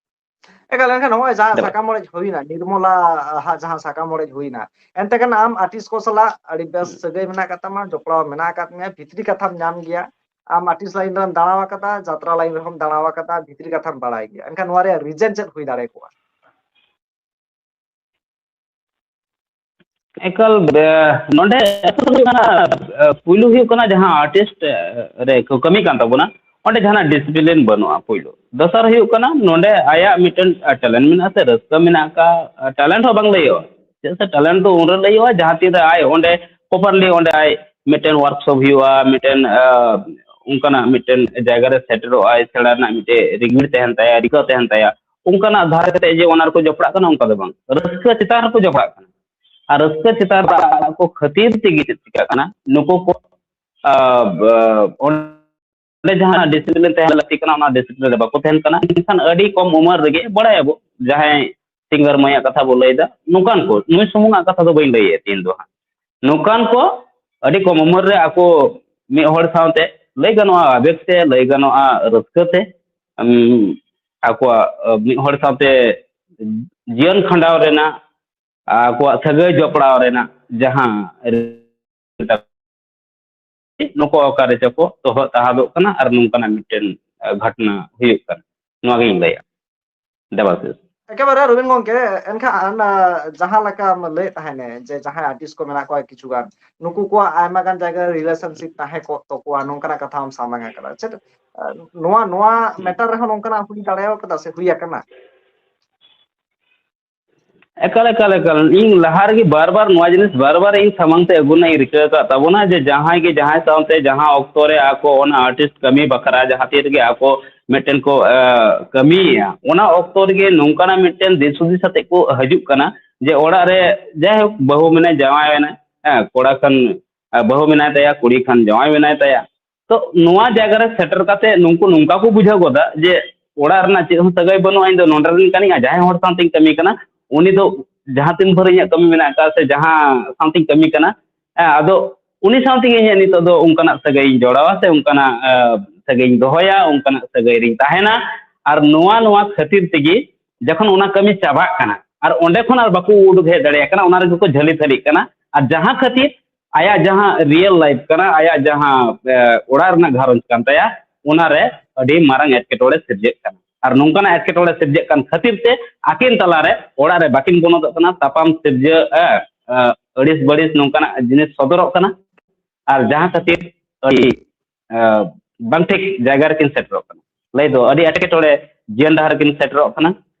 ᱮᱠᱟᱞ, ᱮᱱᱠᱷᱟᱱ ᱱᱚᱜᱼᱚᱭ ᱡᱟᱦᱟᱸ ᱥᱟᱠᱟᱢ ᱚᱲᱮᱡ ᱦᱩᱭᱱᱟ, ᱱᱤᱨᱢᱚᱞᱟ ᱦᱟᱜ ᱡᱟᱦᱟᱸ ᱥᱟᱠᱟᱢ ᱚᱲᱮᱡ ᱦᱩᱭᱱᱟ, ᱮᱱᱛᱮ ᱠᱷᱟᱱ ᱟᱢ ᱟᱨᱴᱤᱥᱴ ᱠᱚ ᱥᱟᱞᱟᱜ ᱟᱹᱰᱤ ᱵᱮᱥ ᱥᱟᱹᱜᱟᱹᱭ ᱢᱮᱱᱟᱜ ᱟᱠᱟᱫ ᱛᱟᱢᱟ, ᱡᱚᱯᱲᱟᱣ ᱢᱮᱱᱟᱜ ᱟᱠᱟᱫ ᱢᱮᱭᱟ, ᱵᱷᱤᱛᱨᱤ ᱠᱟᱛᱷᱟᱢ ᱧᱟᱢ ᱜᱮᱭᱟ᱾ ᱟᱢ ᱟᱨᱴᱤᱥᱴ ᱞᱟᱭᱤᱱ ᱨᱮᱢ ᱫᱟᱬᱟ ᱟᱠᱟᱫᱟ, ᱡᱟᱛᱨᱟ ᱞᱟᱭᱤᱱ ᱨᱮᱦᱚᱸᱢ ᱫᱟᱬᱟ ᱟᱠᱟᱫᱟ, ᱵᱷᱤᱛᱨᱤ ᱠᱟᱛᱷᱟᱢ ᱵᱟᱲᱟᱭ ᱜᱮᱭᱟ᱾ ᱮᱱᱠᱷᱟᱱ ᱱᱚᱣᱟ ᱨᱮᱭᱟᱜ ᱨᱤᱡᱮᱱ ᱪᱮᱫ ᱦᱩᱭ ᱫᱟᱲᱮ ᱠᱚᱜᱼᱟ? ᱮᱠᱟᱞ, ᱵᱮ-, ᱱᱚᱰᱮ ᱮᱛᱚ ᱦᱩᱭᱩᱜ ᱠᱟᱱᱟ, ᱮ, ᱯᱩᱭᱞᱩ ᱦᱩᱭᱩᱜ ᱠᱟᱱᱟ ᱡᱟᱦᱟᱸ ᱟᱨᱴᱤᱥᱴ, ᱮ, ᱨᱮ ᱠᱚ ᱠᱟᱹᱢᱤ ᱠᱟᱱ ᱛᱟᱵᱚᱱᱟ, ᱚᱸᱰᱮ ᱡᱟᱦᱟᱱᱟᱜ ᱰᱤᱥᱤᱯᱞᱤᱱ ᱵᱟᱹᱱᱩᱜᱼᱟ ᱯᱩᱭᱞᱩ᱾ ᱫᱚᱥᱟᱨ ᱦᱩᱭᱩᱜ ᱠᱟᱱᱟ ᱱᱚᱰᱮ ᱟᱭᱟᱜ ᱢᱤᱫᱴᱮᱱ, ᱮ, ᱴᱮᱞᱮᱱᱴ ᱢᱮᱱᱟᱜᱼᱟ ᱥᱮ ᱨᱟᱹᱥᱠᱟᱹ ᱢᱮᱱᱟᱜ ᱟᱠᱟᱫ, ᱮ, ᱴᱮᱞᱮᱱᱴ ᱦᱚᱸ ᱵᱟᱝ ᱞᱟᱹᱭᱚᱜᱼᱟ᱾ ᱪᱮᱫᱟᱜ ᱥᱮ ᱴᱮᱞᱮᱱᱴ ᱫᱚ ᱩᱱᱨᱮ ᱞᱟᱹᱭᱚᱜᱼᱟ ᱡᱟᱦᱟᱸ ᱛᱤᱱᱨᱮ ᱟᱡ ᱚᱸᱰᱮ ᱯᱨᱚᱯᱟᱨᱞᱤ ᱚᱸᱰᱮ ᱟᱡ ᱢᱤᱫᱴᱮᱱ ᱣᱟᱨᱠᱥᱚᱯ ᱦᱩᱭᱩᱜᱼᱟ, ᱢᱤᱫᱴᱮᱱ, ᱮ, ᱚᱱᱠᱟᱱᱟᱜ ᱢᱤᱫᱴᱮᱱ ᱡᱟᱭᱜᱟ ᱨᱮ ᱥᱮᱴᱮᱨᱚᱜ ᱟᱭ, ᱥᱮᱬᱟ ᱨᱮᱱᱟᱜ ᱢᱤᱫᱴᱮᱱ ᱨᱤᱠᱢᱤᱴ ᱛᱟᱦᱮᱱ ᱛᱟᱭᱟ, ᱨᱤᱠᱟᱹ ᱛᱟᱦᱮᱱ ᱛᱟᱭᱟ᱾ ᱚᱱᱠᱟᱱᱟᱜ ᱫᱷᱟᱨᱟ ᱠᱟᱛᱮ ᱡᱮ ᱚᱱᱟ ᱨᱮᱠᱚ ᱡᱚᱯᱲᱟᱜ ᱠᱟᱱᱟ, ᱚᱱᱠᱟ ᱫᱚ ᱵᱟᱝ᱾ ᱨᱟᱹᱥᱠᱟᱹ ᱪᱮᱛᱟᱱ ᱨᱮᱠᱚ ᱡᱚᱯᱲᱟᱜ ᱠᱟᱱᱟ᱾ ᱟᱨ ᱨᱟᱹᱥᱠᱟᱹ ᱪᱮᱛᱟᱱ ᱨᱮ ᱟᱠᱚ ᱠᱷᱟᱹᱛᱤᱨ ᱛᱮᱜᱮ ᱪᱮᱫ ᱪᱤᱠᱟᱹᱜ ᱠᱟᱱᱟ, ᱱᱩᱠᱩ ᱠᱚ, ᱟ, ᱵ-, ᱚᱸᱰᱮ ᱡᱟᱦᱟᱸ ᱰᱤᱥᱤᱯᱞᱤᱱ ᱛᱟᱦᱮᱸ ᱞᱟᱹᱠᱛᱤ ᱠᱟᱱᱟ, ᱚᱱᱟ ᱰᱤᱥᱤᱯᱞᱤᱱ ᱨᱮ ᱵᱟᱠᱚ ᱛᱟᱦᱮᱱ ᱠᱟᱱᱟ᱾ ᱢᱮᱱᱠᱷᱟᱱ ᱟᱹᱰᱤ ᱠᱚᱢ ᱩᱢᱮᱨ ᱨᱮᱜᱮ, ᱵᱟᱲᱟᱭᱟᱵᱚ, ᱡᱟᱦᱟᱸᱭ ᱥᱤᱝᱜᱟᱨ ᱢᱟᱹᱭᱟᱜ ᱠᱟᱛᱷᱟ ᱵᱚ ᱞᱟᱹᱭᱫᱟ, ᱱᱚᱝᱠᱟᱱ ᱠᱚ, ᱱᱩᱭ ᱥᱩᱢᱩᱝᱟᱜ ᱠᱟᱛᱷᱟ ᱫᱚ ᱵᱟᱹᱧ ᱞᱟᱹᱭᱮᱫ ᱛᱤᱧ ᱫᱚ ᱦᱟᱸᱜ, ᱱᱚᱝᱠᱟᱱ ᱠᱚ ᱟᱹᱰᱤ ᱠᱚᱢ ᱩᱢᱮᱨ ᱨᱮ ᱟᱠᱚ ᱢᱤᱫ ᱦᱚᱲ ᱥᱟᱶᱛᱮ ᱞᱟᱹᱭ ᱜᱟᱱᱚᱜᱼᱟ ᱟᱵᱮᱜᱽ ᱛᱮ, ᱞᱟᱹᱭ ᱜᱟᱱᱚᱜᱼᱟ ᱨᱟᱹᱥᱠᱟᱹ ᱛᱮ, ᱩᱢ, ᱟᱠᱚᱣᱟᱜ, ᱟ, ᱢᱤᱫ ᱦᱚᱲ ᱥᱟᱶᱛᱮ ᱡᱤᱭᱚᱱ ᱠᱷᱟᱸᱰᱟᱣ ᱨᱮᱱᱟᱜ, ᱟᱠᱚᱣᱟᱜ ᱥᱟᱹᱜᱟᱹᱭ ᱡᱚᱯᱲᱟᱣ ᱨᱮᱱᱟᱜ ᱡᱟᱦᱟᱸ ᱱᱩᱠᱩ ᱚᱠᱟᱨᱮ ᱪᱚᱠᱚ ᱛᱚᱦᱚᱫ ᱛᱟᱦᱟᱫᱚᱜ ᱠᱟᱱᱟ ᱟᱨ ᱱᱚᱝᱠᱟᱱᱟᱜ ᱢᱤᱫᱴᱮᱱ, ᱟ, ᱜᱷᱚᱴᱚᱱᱟ ᱦᱩᱭᱩᱜ ᱠᱟᱱᱟ, ᱱᱚᱣᱟ ᱜᱤᱧ ᱞᱟᱹᱭᱟ᱾ ᱫᱮᱵᱟᱥᱤᱥ᱾ ᱮᱠᱮᱵᱟᱨᱮ ᱨᱚᱵᱤᱱ ᱜᱚᱝᱠᱮ, ᱮᱱᱠᱷᱟᱱ, ᱟ, ᱡᱟᱦᱟᱸ ᱞᱮᱠᱟᱢ ᱞᱟᱹᱭᱮᱫ ᱛᱟᱦᱮᱱᱮ ᱡᱮ ᱡᱟᱦᱟᱸᱭ ᱟᱨᱴᱤᱥᱴ ᱠᱚ ᱢᱮᱱᱟᱜ ᱠᱚᱣᱟ ᱠᱤᱪᱷᱩ ᱜᱟᱱ, ᱱᱩᱠᱩ ᱠᱚᱣᱟᱜ ᱟᱭᱢᱟ ᱜᱟᱱ ᱡᱟᱭᱜᱟ ᱨᱮ ᱨᱤᱞᱮᱥᱚᱱᱥᱤᱯ ᱛᱟᱦᱮᱸ ᱠᱚᱜ ᱛᱟᱠᱚᱣᱟ, ᱱᱚᱝᱠᱟᱱᱟᱜ ᱠᱟᱛᱷᱟᱢ ᱥᱟᱢᱟᱝ ᱟᱠᱟᱫᱟ᱾ ᱪᱮᱫ, ᱟ, ᱱᱚᱣᱟ, ᱱᱚᱣᱟ ᱦᱩᱸ᱾ ᱢᱮᱴᱟᱨ ᱨᱮᱦᱚᱸ ᱱᱚᱝᱠᱟᱱᱟᱜ ᱦᱩᱭ ᱫᱟᱲᱮᱭᱟᱠᱟᱫᱟ ᱥᱮ ᱦᱩᱭ ᱟᱠᱟᱱᱟ? ᱮᱠᱟᱞ, ᱮᱠᱟᱞ, ᱮᱠᱟᱞ᱾ ᱤᱧ ᱞᱟᱦᱟ ᱨᱮᱜᱮ ᱵᱟᱨ ᱵᱟᱨ ᱱᱚᱣᱟ ᱡᱤᱱᱤᱥ ᱵᱟᱨ ᱵᱟᱨ ᱤᱧ ᱥᱟᱢᱟᱝ ᱛᱮ ᱟᱹᱜᱩ ᱨᱮᱱᱟᱜ ᱤᱧ ᱨᱤᱠᱟᱹ ᱟᱠᱟᱫ ᱛᱟᱵᱚᱱᱟ ᱡᱮ ᱡᱟᱦᱟᱸᱭ ᱜᱮ ᱡᱟᱦᱟᱸᱭ ᱥᱟᱶᱛᱮ ᱡᱟᱦᱟᱸ ᱚᱠᱛᱚ ᱨᱮ ᱟᱠᱚ ᱚᱱᱟ ᱟᱨᱴᱤᱥᱴ ᱠᱟᱹᱢᱤ ᱵᱟᱠᱷᱨᱟ ᱡᱟᱦᱟᱸ ᱛᱤ ᱨᱮᱜᱮ ᱟᱠᱚ ᱢᱤᱫᱴᱮᱱ ᱠᱚ, ᱟ, ᱠᱟᱹᱢᱤᱭᱮᱫᱼᱟ, ᱚᱱᱟ ᱚᱠᱛᱚ ᱨᱮᱜᱮ ᱱᱚᱝᱠᱟᱱᱟᱜ ᱢᱤᱫᱴᱮᱱ ᱫᱤᱥ ᱦᱩᱫᱤᱥ ᱟᱛᱮ ᱠᱚ ᱦᱤᱡᱩᱜ ᱠᱟᱱᱟ ᱡᱮ ᱚᱲᱟᱜ ᱨᱮ ᱡᱟᱭᱦᱳᱠ ᱵᱟᱹᱦᱩ ᱢᱮᱱᱟᱭ ᱡᱟᱶᱟᱭ ᱮᱱᱟᱭ, ᱦᱮᱸ, ᱠᱚᱲᱟ ᱠᱷᱟᱱ, ᱟ, ᱵᱟᱹᱦᱩ ᱢᱮᱱᱟᱭ ᱛᱟᱭᱟ, ᱠᱩᱲᱤ ᱠᱷᱟᱱ ᱡᱟᱶᱟᱭ ᱢᱮᱱᱟᱭ ᱛᱟᱭᱟ, ᱛᱚ ᱱᱚᱣᱟ ᱡᱟᱭᱜᱟ ᱨᱮ ᱥᱮᱴᱮᱨ ᱠᱟᱛᱮ ᱱᱩᱠᱩ ᱱᱚᱝᱠᱟ ᱠᱚ ᱵᱩᱡᱷᱟᱹᱣ ᱜᱚᱫᱟ ᱡᱮ ᱚᱲᱟᱜ ᱨᱮᱱᱟᱜ ᱪᱮᱫ ᱦᱚᱸ ᱥᱟᱹᱜᱟᱹᱭ ᱵᱟᱹᱱᱩᱜᱼᱟ, ᱤᱧ ᱫᱚ ᱱᱚᱰᱮ ᱨᱮᱱ ᱠᱟᱹᱱᱟᱹᱧ ᱟᱨ ᱡᱟᱦᱟᱸᱭ ᱦᱚᱲ ᱥᱟᱶᱛᱮᱧ ᱠᱟᱹᱢᱤ ᱠᱟᱱᱟ ᱩᱱᱤ ᱫᱚ ᱡᱟᱦᱟᱸ ᱛᱤᱱ ᱵᱷᱳᱨ ᱤᱧᱟᱹᱜ ᱠᱟᱹᱢᱤ ᱢᱮᱱᱟᱜ ᱟᱠᱟᱫ ᱥᱮ ᱡᱟᱦᱟᱸ ᱥᱟᱶᱛᱮᱧ ᱠᱟᱹᱢᱤ ᱠᱟᱱᱟ, ᱦᱮᱸ, ᱟᱫᱚ ᱩᱱᱤ ᱥᱟᱶ ᱛᱮᱜᱮ ᱤᱧᱟᱹᱜ ᱱᱤᱛᱚᱜ ᱫᱚ ᱚᱱᱠᱟᱱᱟᱜ ᱥᱟᱹᱜᱟᱹᱭ ᱤᱧ ᱡᱚᱲᱟᱣᱟ ᱥᱮ ᱚᱱᱠᱟᱱᱟᱜ, ᱮ, ᱥᱟᱹᱜᱟᱹᱭ ᱤᱧ ᱫᱚᱦᱚᱭᱟ, ᱚᱱᱠᱟᱱᱟᱜ ᱥᱟᱹᱜᱟᱹᱭ ᱨᱤᱧ ᱛᱟᱦᱮᱱᱟ᱾ ᱟᱨ ᱱᱚᱣᱟ, ᱱᱚᱣᱟ ᱠᱷᱟᱹᱛᱤᱨ ᱛᱮᱜᱮ ᱡᱚᱠᱷᱚᱱ ᱚᱱᱟ ᱠᱟᱹᱢᱤ ᱪᱟᱵᱟᱜ ᱠᱟᱱᱟ ᱟᱨ ᱚᱸᱰᱮ ᱠᱷᱚᱱ ᱟᱨ ᱵᱟᱠᱚ ᱩᱰᱩᱠ ᱦᱮᱡ ᱫᱟᱲᱮᱭᱟᱜ ᱠᱟᱱᱟ, ᱚᱱᱟ ᱨᱮᱜᱮ ᱠᱚ ᱡᱷᱟᱹᱞᱤ ᱛᱷᱟᱹᱞᱤᱜ ᱠᱟᱱᱟ᱾ ᱟᱨ ᱡᱟᱦᱟᱸ ᱠᱷᱟᱹᱛᱤᱨ ᱟᱭᱟᱜ ᱡᱟᱦᱟᱸ ᱨᱤᱭᱮᱞ ᱞᱟᱭᱤᱯᱷ ᱠᱟᱱᱟ, ᱟᱭᱟᱜ ᱡᱟᱦᱟᱸ, ᱮ, ᱚᱲᱟᱜ ᱨᱮᱱᱟᱜ ᱜᱷᱟᱨᱚᱸᱡᱽ ᱠᱟᱱ ᱛᱟᱭᱟ, ᱚᱱᱟᱨᱮ ᱟᱹᱰᱤ ᱢᱟᱨᱟᱝ ᱮᱴᱠᱮᱴᱚᱬᱮ ᱥᱤᱨᱡᱟᱹᱜ ᱠᱟᱱᱟ᱾ ᱟᱨ ᱱᱚᱝᱠᱟᱱᱟᱜ ᱮᱴᱠᱮᱴᱚᱬᱮ ᱥᱤᱨᱡᱟᱹᱜ ᱠᱟᱱ ᱠᱷᱟᱹᱛᱤᱨ ᱛᱮ ᱟᱹᱠᱤᱱ ᱛᱟᱞᱟᱨᱮ ᱚᱲᱟᱜ ᱨᱮ ᱵᱟᱹᱠᱤᱱ ᱵᱚᱱᱚᱫᱚᱜ ᱠᱟᱱᱟ, ᱛᱟᱯᱟᱢ ᱥᱤᱨᱡᱟᱹ, ᱮ, ᱮ, ᱟᱹᱲᱤᱥ ᱵᱟᱹᱲᱤᱥ ᱱᱚᱝᱠᱟᱱᱟᱜ ᱡᱤᱱᱤᱥ ᱥᱚᱫᱚᱨᱚᱜ ᱠᱟᱱᱟ᱾ ᱟᱨ ᱡᱟᱦᱟᱸ ᱠᱷᱟᱹᱛᱤᱨ ᱟᱹᱰᱤ, ᱮ, ᱵᱟᱝ ᱴᱷᱤᱠ ᱡᱟᱭᱜᱟ ᱨᱮᱠᱤᱱ ᱥᱮᱴᱮᱨᱚᱜ ᱠᱟᱱᱟ, ᱞᱟᱹᱭ ᱫᱚ ᱟᱹᱰᱤ ᱮᱴᱠᱮᱴᱚᱬᱮ ᱡᱤᱭᱚᱱ ᱰᱟᱦᱟᱨ ᱨᱮᱠᱤᱱ ᱥᱮᱴᱮᱨᱚᱜ ᱠᱟᱱᱟ᱾